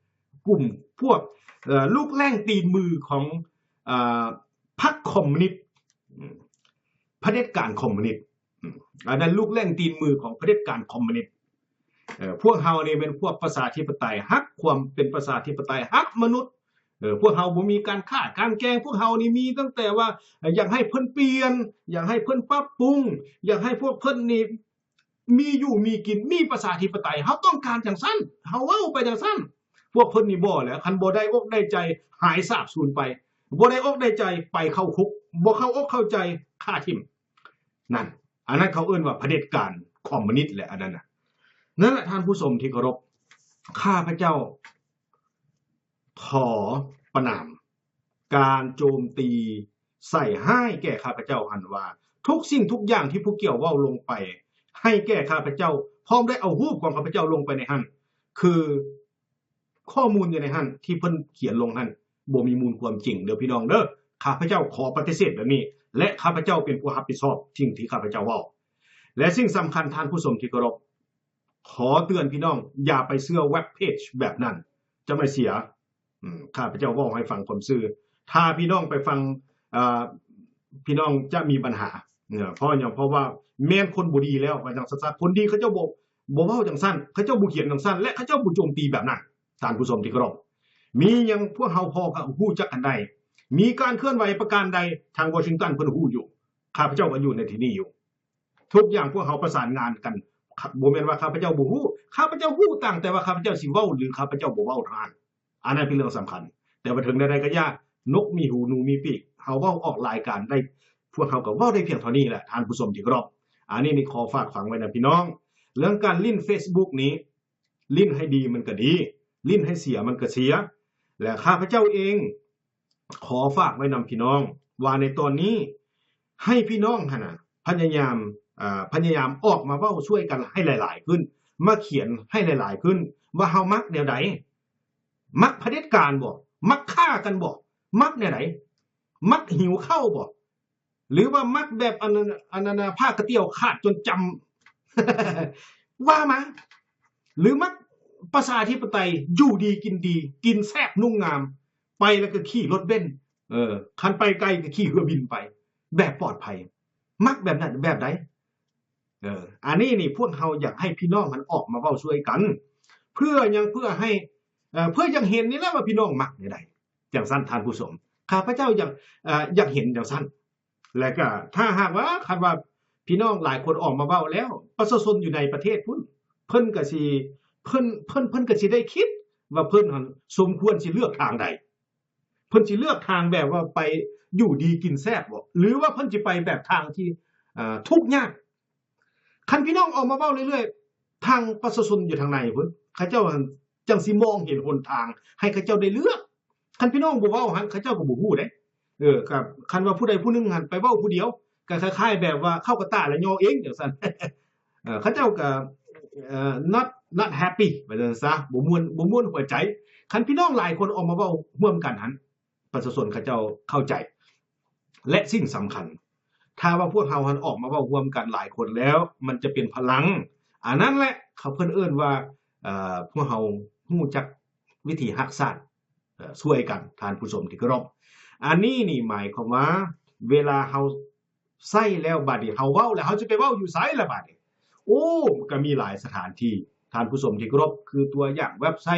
ກຸ່ມພວກ ເອີ ລູກແລ້ງຕີນມືຂອງ ເອີ ພັກຄອມມູນິດ ອືມ ຜະເດັດການຄອມມູນິດ ອືມ ອັນນັ້ນລູກແລ້ງຕີນມືຂອງຜະເດັດການຄອມມູນິດ. ເອີ ພວກເຮົານີ້ແມ່ນພວກປະຊາທິປະໄຕ ຮັກຄວາມເປັນປະຊາທິປະໄຕ ຮັກມະນຸດ. ເອີ ພວກເຮົາບໍ່ມີການຂ້າການແກ່ງ ພວກເຮົານີ້ມີຕັ້ງແຕ່ວ່າ ເອີ ຢາກໃຫ້ເພິ່ນປ່ຽນ ຢາກໃຫ້ເພິ່ນປັບປຸງ ຢາກໃຫ້ພວກເພິ່ນນີ້ ມີຢູ່ມີກິນ ມີປະຊາທິປະໄຕ ເຮົາຕ້ອງການຈັ່ງຊັ້ນ ເຮົາເວົ້າໄປຈັ່ງຊັ້ນ. ພວກເພິ່ນນີ້ບໍ່ແຫຼະ ຄັນບໍ່ໄດ້ອົກໄດ້ໃຈ ຫາຍສາບສູນໄປ ບໍ່ໄດ້ອົກໄດ້ໃຈ ໄປເຂົ້າຄຸກ ບໍ່ເຂົ້າອົກເຂົ້າໃຈ ຂ້າຖິ້ມ. ນັ້ນ ອັນນັ້ນເຂົາເອີ້ນວ່າຜະເດັດການຄອມມູນິດແຫຼະ ອັນນັ້ນນະ. ນັ້ນແຫຼະທ່ານຜູ້ຊົມທີ່ເຄົາລົບ ຂ້າພະເຈົ້າ ຂໍປະນາມການໂຈມຕີໃສ່ຮ້າຍແກ່ຂ້າພະເຈົ້າຫັ້ນວ່າ ທຸກສິ່ງທຸກຢ່າງທີ່ຜູ້ກ່ຽວເວົ້າລົງໄປໃຫ້ແກ່ຂ້າພະເຈົ້າ ພ້ອມໄດ້ເອົາຮູບຂອງຂ້າພະເຈົ້າລົງໄປໃນຫັ້ນ ຄືຂໍ້ມູນຢູ່ໃນຫັ້ນທີ່ເພິ່ນຂຽນລົງຫັ້ນ ບໍ່ມີມູນຄວາມຈິງເດີພີ່ນ້ອງເດີ. ຂ້າພະເຈົ້າຂໍປະຕິເສດແບບນີ້ ແລະ ຂ້າພະເຈົ້າເປັນຜູ້ຮັບຜິດຊອບສິ່ງທີ່ຂ້າພະເຈົ້າເວົ້າ. ແລະ ສິ່ງສຳຄັນທ່ານຜູ້ຊົມທີ່ເຄົາລົບ ຂໍເຕືອນພີ່ນ້ອງ ຢ່າໄປເຊື່ອເວັບເພຈແບບນັ້ນ ຈະໄດ້ເສຍ. ອືມ ຂ້າພະເຈົ້າເວົ້າໃຫ້ຟັງຄວາມຊື່ ຖ້າພີ່ນ້ອງໄປຟັງ ເອີ ພີ່ນ້ອງຈະມີບັນຫາ. ເພາະຫຍັງ? ເພາະວ່າແມ່ນຄົນບໍ່ດີແລ້ວ ວ່າຈັ່ງຊັ້ນຊະ. ຄົນດີເຂົາເຈົ້າບໍ່ ບໍ່ເວົ້າຈັ່ງຊັ້ນ ເຂົາເຈົ້າບໍ່ຂຽນຈັ່ງຊັ້ນ ແລະ ເຂົາເຈົ້າບໍ່ໂຈມຕີແບບນັ້ນ. ທ່ານຜູ້ຊົມທີ່ເຄົາລົບ ມີຫຍັງພວກເຮົາພໍຮູ້ຈັກກັນໄດ້ ມີການເຄື່ອນໄຫວປະການໃດ ທາງວໍຊິງຕັນເພິ່ນຮູ້ຢູ່ ຂ້າພະເຈົ້າກໍຢູ່ໃນທີ່ນີ້ຢູ່. ທຸກຢ່າງພວກເຮົາປະສານງານກັນ ບໍ່ແມ່ນວ່າຂ້າພະເຈົ້າບໍ່ຮູ້, ຂ້າພະເຈົ້າຮູ້, ຕ່າງແຕ່ວ່າຂ້າພະເຈົ້າຊິເວົ້າ ຫຼື ຂ້າພະເຈົ້າບໍ່ເວົ້າເທົ່ານັ້ນ. ອັນນັ້ນເປັນເລື່ອງສຳຄັນ. ແຕ່ວ່າເຖິງແນວໃດກໍຢ່າ, ນົກມີຫູໜູມີປີກ, ເຮົາເວົ້າອອກລາຍການໄດ້, ພວກເຮົາກໍເວົ້າໄດ້ພຽງເທົ່ານີ້ແຫຼະ ທ່ານຜູ້ຊົມທີ່ເຄົາລົບ. ອັນນີ້ນີ້ຂໍຝາກຝັງໄວ້ນຳພີ່ນ້ອງ. ເລື່ອງການຫຼິ້ນເຟສບຸກນີ້, ຫຼິ້ນໃຫ້ດີມັນກໍດີ, ຫຼິ້ນໃຫ້ເສຍມັນກໍເສຍ. ແລະ ຂ້າພະເຈົ້າເອງ ຂໍຝາກໄວ້ນຳພີ່ນ້ອງວ່າໃນຕອນນີ້ ໃຫ້ພີ່ນ້ອງຫັ້ນນະ ພະຍາຍາມ ເອີ ພະຍາຍາມອອກມາເວົ້າຊ່ວຍກັນໃຫ້ຫຼາຍໆຂຶ້ນ, ມາຂຽນໃຫ້ຫຼາຍໆຂຶ້ນ ວ່າເຮົາມັກແນວໃດ? ມັກຜະເດັດການບໍ່? ມັກຂ້າກັນບໍ່? ມັກແນວໃດ? ມັກຫິວເຂົ້າບໍ່? ຫຼືວ່າມັກແບບອັນນັ້ນ ອັນນັ້ນນະ ພາກກະຕຽວຂາດຈົນຈຳ ວ່າມາ. ຫຼືມັກປະຊາທິປະໄຕ ຢູ່ດີກິນດີ ກິນແຊບນຸ່ງງາມ, ໄປແລ້ວກໍຂີ່ລົດເບັນ, ເອີ ຄັນໄປໄກກໍຂີ່ເຮືອບິນໄປ ແບບປອດໄພ. ມັກແບບນັ້ນແບບໃດ? ເອີ ອັນນີ້ນີ້ພວກເຮົາຢາກໃຫ້ພີ່ນ້ອງຫັ້ນອອກມາເວົ້າຊ່ວຍກັນ ເພື່ອຫຍັງ? ເພື່ອໃຫ້ ເອີ ເພື່ອຢາກເຫັນນີ້ແຫຼະວ່າພີ່ນ້ອງມັກແນວໃດ. ຈັ່ງຊັ້ນທ່ານຜູ້ຊົມ, ຂ້າພະເຈົ້າຢາກ ເອີ ຢາກເຫັນຈັ່ງຊັ້ນ. ແລະກະຖ້າຫາກວ່າ ຄັນວ່າພີ່ນ້ອງຫຼາຍຄົນອອກມາເວົ້າແລ້ວ ປະຊາຊົນຢູ່ໃນປະເທດພຸ້ນ ເພິ່ນກະຊິ ເພິ່ນ ເພິ່ນ ເພິ່ນກະຊິໄດ້ຄິດວ່າເພິ່ນຫັ້ນສົມຄວນຊິເລືອກທາງໃດ? ເພິ່ນຊິເລືອກທາງແບບວ່າໄປຢູ່ດີກິນແຊບບໍ່ ຫຼືວ່າເພິ່ນຊິໄປແບບທາງທີ່ ເອີ ທຸກຍາກ? ຄັນພີ່ນ້ອງອອກມາເວົ້າເລື້ອຍໆ ທາງປະຊາຊົນຢູ່ທາງໃນພຸ້ນ ເຂົາເຈົ້າຫັ້ນຈັ່ງຊິມອງເຫັນຫົນທາງໃຫ້ເຂົາເຈົ້າໄດ້ເລືອກ. ຄັນພີ່ນ້ອງບໍ່ເວົ້າຫັ້ນ ເຂົາເຈົ້າກໍບໍ່ຮູ້ເດ້. ເອີ ກໍຄັນວ່າຜູ້ໃດຜູ້ໜຶ່ງຫັ້ນໄປເວົ້າຜູ້ດຽວ ກໍຄ້າຍໆແບບວ່າເຂົ້າກະຕ່າແລ້ວຍໍເອງຈັ່ງຊັ້ນ. ເອີ ເຂົາເຈົ້າກໍ ເອີ not not happy ວ່າຊັ້ນຊະ, ບໍ່ມ່ວນ ບໍ່ມ່ວນຫົວໃຈ. ຄັນພີ່ນ້ອງຫຼາຍຄົນອອກມາເວົ້າຮ່ວມກັນຫັ້ນ ປະຊາຊົນເຂົາເຈົ້າເຂົ້າໃຈ. ແລະສິ່ງສຳຄັນ ຖ້າວ່າພວກເຮົາຫັ້ນອອກມາເວົ້າຮ່ວມກັນຫຼາຍຄົນແລ້ວ ມັນຈະເປັນພະລັງ. ອັນນັ້ນແຫຼະ ເຂົາ ເພິ່ນເອີ້ນວ່າ ເອີ ພວກເຮົາຮູ້ຈັກວິທີຮັກຊາດ ເອີ ຊ່ວຍກັນ ທ່ານຜູ້ຊົມທີ່ເຄົາລົບ. ອັນນີ້ນີ້ໝາຍຄວາມວ່າ ເວລາເຮົາໃຊ້ແລ້ວ ບາດນີ້ເຮົາເວົ້າແລ້ວ ເຮົາຈະໄປເວົ້າຢູ່ໃສລະບາດນີ້? ໂອ້ ກໍມີຫຼາຍສະຖານທີ່ ທ່ານຜູ້ຊົມທີ່ເຄົາລົບ, ຄືຕົວຢ່າງເວັບໄຊ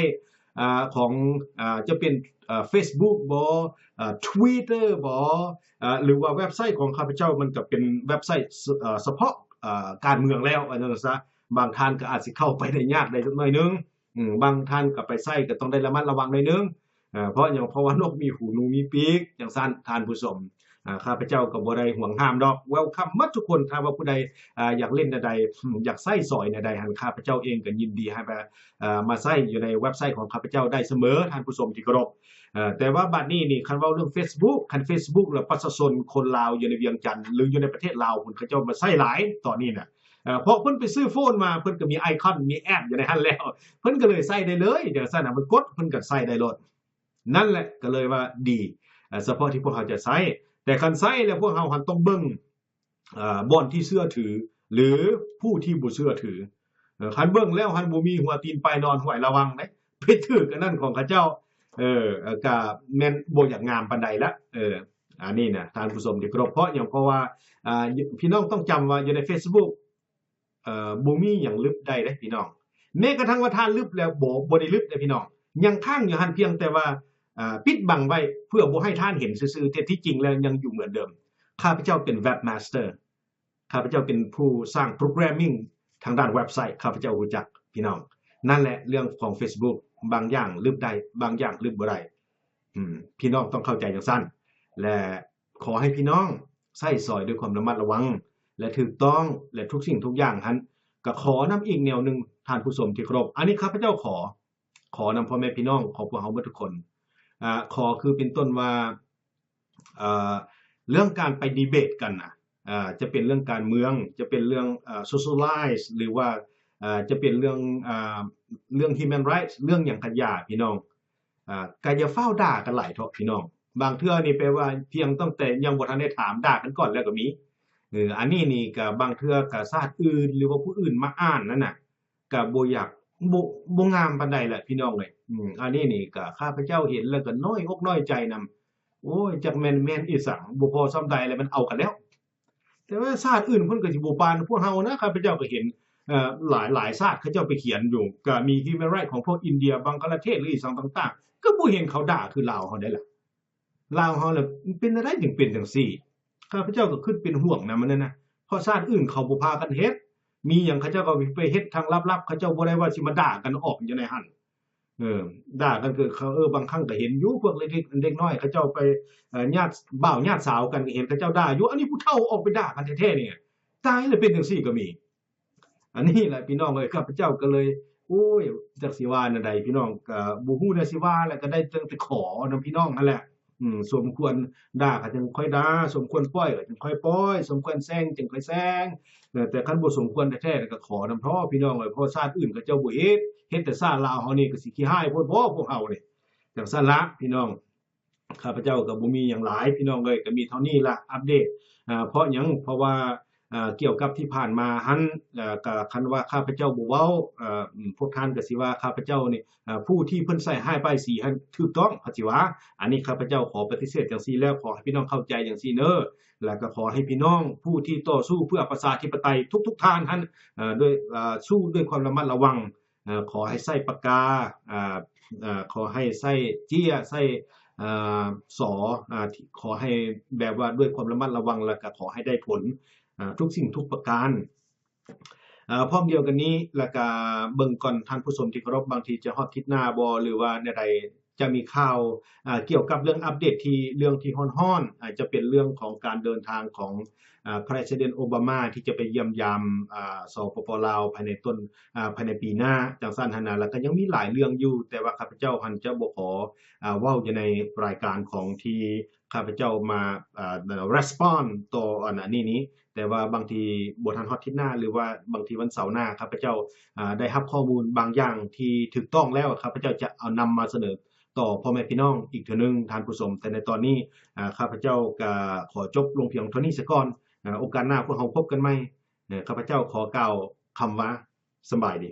ອາ ຂອງ ອາ ຈະເປັນ ອາ ເຟສບຸກບໍ ອາ ທວິດເຕີບໍ ອາ ຫຼືວ່າເວັບໄຊຂອງຂ້າພະເຈົ້າ ມັນກໍເປັນເວັບໄຊ ສະ ອາ ສະເພາະ ອາ ການເມືອງແລ້ວ ວ່າຊັ້ນຊະ. ບາງທ່ານກໍອາດຊິເຂົ້າໄປໄດ້ຍາກໄດ້ຈັກໜ້ອຍໜຶ່ງ, ອາ ບາງທ່ານກໍໄປໃຊ້ກໍຕ້ອງໄດ້ລະມັດລະວັງໜ້ອຍໜຶ່ງ. ເອີ ເພາະຫຍັງ? ເພາະວ່ານົກມີຫູໜູມີປີກ ຈັ່ງຊັ້ນທ່ານຜູ້ຊົມ. ອາ ຂ້າພະເຈົ້າກໍບໍ່ໄດ້ຫວງຫ້າມດອກ ເວວຄັມໝົດທຸກຄົນ. ຖ້າວ່າຜູ້ໃດ ອາ ຢາກຫຼິ້ນແນວໃດ ຢາກໃຊ້ສອຍແນວໃດຫັ້ນ ຂ້າພະເຈົ້າເອງກໍຍິນດີໃຫ້ມາ ເອີ ມາໃຊ້ຢູ່ໃນເວັບໄຊຂອງຂ້າພະເຈົ້າໄດ້ສະເໝີ ທ່ານຜູ້ຊົມທີ່ເຄົາລົບ. ເອີ ແຕ່ວ່າບັດນີ້ນີ້ ຄັນເວົ້າເລື່ອງເຟສບຸກ ຄັນເຟສບຸກແລ້ວ ປະຊາຊົນຄົນລາວຢູ່ໃນວຽງຈັນ ຫຼື ຢູ່ໃນປະເທດລາວພຸ້ນ ເຂົາເຈົ້າມາໃຊ້ຫຼາຍຕອນນີ້ນະ. ເອີ ເພາະເພິ່ນໄປຊື້ໂຟນມາ ເພິ່ນກໍມີໄອຄອນ ມີແອັບຢູ່ໃນຫັ້ນແລ້ວ ເພິ່ນກໍເລີຍໃຊ້ໄດ້ເລີຍ. ຈັ່ງຊັ້ນນະ ມັນກົດ ເພິ່ນກໍໃຊ້ໄດ້ໂລດ. ນັ້ນແຫຼະ ກໍເລີຍວ່າດີ ເອີ ສະເພາະທີ່ພວກເຮົາຈະໃຊ້. ແຕ່ຄັນໃຊ້ແລ້ວ ພວກເຮົາຫັ້ນຕ້ອງເບິ່ງ ເອີ ບ່ອນທີ່ເຊື່ອຖື ຫຼື ຜູ້ທີ່ບໍ່ເຊື່ອຖື. ເອີ ຄັນເບິ່ງແລ້ວຫັ້ນ ບໍ່ມີຫົວຕີນປາຍນອນຫ້ວຍ ລະວັງເດ້ ໄປຖືກອັນນັ້ນຂອງເຂົາເຈົ້າ. ເອີ ກໍແມ່ນບໍ່ຢາກງາມປານໃດລະ. ເອີ ອັນນີ້ນະ ທ່ານຜູ້ຊົມທີ່ເຄົາລົບ, ເພາະຫຍັງ? ເພາະວ່າ ອາ ພີ່ນ້ອງຕ້ອງຈຳວ່າຢູ່ໃນເຟສບຸກ ເອີ ບໍ່ມີຫຍັງລຶບໄດ້ເດ້ພີ່ນ້ອງ. ແມ້ກະທັ່ງວ່າທ່ານລຶບແລ້ວ ບໍ່ ບໍ່ໄດ້ລຶບເດ້ພີ່ນ້ອງ, ຍັງຄ້າງຢູ່ຫັ້ນ ພຽງແຕ່ວ່າ ເອີ ປິດບັງໄວ້ເພື່ອບໍ່ໃຫ້ທ່ານເຫັນຊື່ໆ ແຕ່ທີ່ຈິງແລ້ວຍັງຢູ່ເໝືອນເດີມ. ຂ້າພະເຈົ້າເປັນເວັບມາສເຕີ, ຂ້າພະເຈົ້າເປັນຜູ້ສ້າງໂປຣແກຣມມິງທາງດ້ານເວັບໄຊ, ຂ້າພະເຈົ້າຮູ້ຈັກພີ່ນ້ອງ. ນັ້ນແຫຼະ ເລື່ອງຂອງເຟສບຸກ ບາງຢ່າງລຶບໄດ້ ບາງຢ່າງລຶບບໍ່ໄດ້. ອືມ ພີ່ນ້ອງຕ້ອງເຂົ້າໃຈຈັ່ງຊັ້ນ ແລະ ຂໍໃຫ້ພີ່ນ້ອງໃຊ້ສອຍດ້ວຍຄວາມລະມັດລະວັງ ແລະ ຖືກຕ້ອງ ແລະ ທຸກສິ່ງທຸກຢ່າງຫັ້ນ ກໍຂໍນຳອີກແນວໜຶ່ງ ທ່ານຜູ້ຊົມທີ່ເຄົາລົບ. ອັນນີ້ຂ້າພະເຈົ້າຂໍ ຂໍນຳພໍ່ແມ່ພີ່ນ້ອງຂອງພວກເຮົາໝົດທຸກຄົນ. ອາ ຂໍຄືເປັນຕົ້ນວ່າ ເອີ ເລື່ອງການໄປດີເບດກັນນະ ອາ ຈະເປັນເລື່ອງການເມືອງ ຈະເປັນເລື່ອງ ເອີ ໂຊຊຽວໄລ ຫຼືວ່າ ເອີ ຈະເປັນເລື່ອງ ອາ ເລື່ອງ human rights ເລື່ອງຫຍັງກໍຢ່າ ພີ່ນ້ອງ ອາ ກໍຢ່າຟ້າວດ່າກັນຫຼາຍເທາະພີ່ນ້ອງ. ບາງເທື່ອນີ້ແປວ່າພຽງຕັ້ງແຕ່ຍັງບໍ່ທັນໄດ້ຖາມ ດ່າກັນກ່ອນແລ້ວກໍມີ. ເອີ ອັນນີ້ນີ້ກໍບາງເທື່ອກໍຊາດອື່ນ ຫຼືວ່າຜູ້ອື່ນມາອ່ານນັ້ນນະ ກໍບໍ່ຢາກ ບໍ່ ບໍ່ງາມປານໃດແຫຼະພີ່ນ້ອງເອີຍ. ອືມ ອັນນີ້ນີ້ກໍຂ້າພະເຈົ້າເຫັນແລ້ວກໍນ້ອຍອົກນ້ອຍໃຈນຳ. ໂອ້ຍ ຈັກແມ່ນ ແມ່ນອີ່ສັງ ບໍ່ພໍສ່ຳໃດແລ້ວ ມັນເອົາກັນແລ້ວ. ແຕ່ວ່າຊາດອື່ນເພິ່ນກໍຊິບໍ່ປານພວກເຮົານະ. ຂ້າພະເຈົ້າກໍເຫັນ ເອີ ຫຼາຍ ຫຼາຍຊາດເຂົາເຈົ້າໄປຂຽນຢູ່ ກໍມີ human rights ຂອງພວກອິນເດຍ ບັງຄະລາເທດ ຫຼື ອີ່ສັງຕ່າງໆ ກໍບໍ່ເຫັນເຂົາດ່າຄືລາວເຮົາໄດ໋ລະ. ລາວເຮົາລະເປັນແນວໃດຈຶ່ງເປັນຈັ່ງຊີ້? ຂ້າພະເຈົ້າກໍຄິດເປັນຫ່ວງນຳອັນນັ້ນນະ ເພາະຊາດອື່ນເຂົາບໍ່ພາກັນເຮັດ. ມີຫຍັງເຂົາເຈົ້າກໍໄປເຮັດທາງລັບໆ ເຂົາເຈົ້າບໍ່ໄດ້ວ່າຊິມາດ່າກັນອອກຢູ່ໃນຫັ້ນ. ເອີ ດ່າກັນຄືເຂົາ ເອີ ບາງຄັ້ງກໍເຫັນຢູ່ ພວກເລັກໆ ເດັກນ້ອຍເຂົາເຈົ້າໄປ ເອີ ຍາດບ່າວຍາດສາວກັນ ກໍເຫັນເຂົາເຈົ້າດ່າຢູ່. ອັນນີ້ຜູ້ເຖົ້າອອກໄປດ່າກັນແທ້ໆ ນີ້ ຕາຍແລ້ວ ເປັນຈັ່ງຊີ້ກໍມີ. ອັນນີ້ແຫຼະພີ່ນ້ອງເອີຍ ຂ້າພະເຈົ້າກໍເລີຍ ໂອ້ຍ ຈັກຊິວ່າແນວໃດ ພີ່ນ້ອງ ກໍບໍ່ຮູ້ແນວຊິວ່າ ແລ້ວກໍໄດ້ຕັ້ງແຕ່ຂໍນຳພີ່ນ້ອງຫັ້ນແຫຼະ. ອືມ ສົມຄວນດ່າກໍຈຶ່ງຄ່ອຍດ່າ, ສົມຄວນປ່ອຍກໍຈຶ່ງຄ່ອຍປ່ອຍ, ສົມຄວນແຊ່ງຈຶ່ງຄ່ອຍແຊ່ງ. ແຕ່ ແຕ່ຄັນບໍ່ສົມຄວນແທ້ໆ ກໍຂໍນຳເທາະພີ່ນ້ອງເອີຍ, ເພາະຊາດອື່ນເຂົາເຈົ້າບໍ່ເຮັດ, ເຮັດແຕ່ຊາດລາວເຮົານີ້ກໍຊິຂີ້ຮ້າຍໂພດບໍ່ພວກເຮົານີ້. ຈັ່ງຊັ້ນລະພີ່ນ້ອງ. ຂ້າພະເຈົ້າກໍບໍ່ມີຫຍັງຫຼາຍພີ່ນ້ອງເອີຍ, ກໍມີເທົ່ານີ້ລະ ອັບເດດ. ເພາະຫຍັງ? ເພາະວ່າ ກ່ຽວກັບທີ່ຜ່ານມາຫັ້ນ ກໍຄັນວ່າຂ້າພະເຈົ້າບໍ່ເວົ້າ ພວກທ່ານກໍຊິວ່າຂ້າພະເຈົ້ານີ້ ຜູ້ທີ່ເພິ່ນໃສ່ຮ້າຍປ້າຍສີຫັ້ນຖືກຕ້ອງ ເຂົາຊິວ່າ. ອັນນີ້ຂ້າພະເຈົ້າຂໍປະຕິເສດຈັ່ງຊີ້ ແລ້ວຂໍໃຫ້ພີ່ນ້ອງເຂົ້າໃຈຈັ່ງຊີ້ເນີ. ແລ້ວກໍຂໍໃຫ້ພີ່ນ້ອງຜູ້ທີ່ຕໍ່ສູ້ເພື່ອປະຊາທິປະໄຕທຸກໆທ່ານຫັ້ນ ດ້ວຍ ສູ້ດ້ວຍຄວາມລະມັດລະວັງ. ຂໍໃຫ້ໃຊ້ປາກກາ ຂໍໃຫ້ໃຊ້ເຈ້ຍ ໃຊ້ ສໍ ຂໍໃຫ້ແບບວ່າດ້ວຍຄວາມລະມັດລະວັງ ແລ້ວກໍຂໍໃຫ້ໄດ້ຜົນ ທຸກສິ່ງທຸກປະການ. ພ້ອມດຽວກັນນີ້ ແລ້ວກະເບິ່ງກ່ອນທ່ານຜູ້ຊົມທີ່ເຄົາລົບ ບາງທີຈະຮອດທິດໜ້າບໍ່ ຫຼືວ່າແນວໃດ ຈະມີຂ່າວ ອາ ກ່ຽວກັບເລື່ອງອັບເດດທີ່ ເລື່ອງທີ່ຮ້ອນໆ ອາ ຈະເປັນເລື່ອງຂອງການເດີນທາງຂອງ ອາ President Obama ທີ່ຈະໄປຢ້ຽມຢາມ ອາ ສປປ ລາວ ພາຍໃນຕົ້ນ ອາ ພາຍໃນປີໜ້າ ຈັ່ງຊັ້ນຫັ້ນນະ. ແລ້ວກໍຍັງມີຫຼາຍເລື່ອງຢູ່ ແຕ່ວ່າຂ້າພະເຈົ້າຫັ້ນຈະບໍ່ຂໍ ອາ ເວົ້າຢູ່ໃນລາຍການຂອງທີ່ຂ້າພະເຈົ້າມາ ອາ respond ຕໍ່ອັນນີ້ນີ້ ແຕ່ວ່າບາງທີບໍ່ທັນຮອດທິດໜ້າ ຫຼືວ່າບາງທີວັນເສົາໜ້າ ຂ້າພະເຈົ້າ ອາ ໄດ້ຮັບຂໍ້ມູນບາງຢ່າງທີ່ຖືກຕ້ອງແລ້ວ ຂ້າພະເຈົ້າຈະເອົານຳມາສະເໜີຕໍ່ພໍ່ແມ່ພີ່ນ້ອງອີກເທື່ອໜຶ່ງທ່ານຜູ້ຊົມ. ແຕ່ໃນຕອນນີ້ ອາ ຂ້າພະເຈົ້າກໍຂໍຈົບລົງພຽງເທົ່ານີ້ສາກ່ອນ. ອາ ໂອກາດໜ້າພວກເຮົາພົບກັນໃໝ່. ເອີ ຂ້າພະເຈົ້າຂໍກ່າວຄຳວ່າ ສຳບາຍດີ.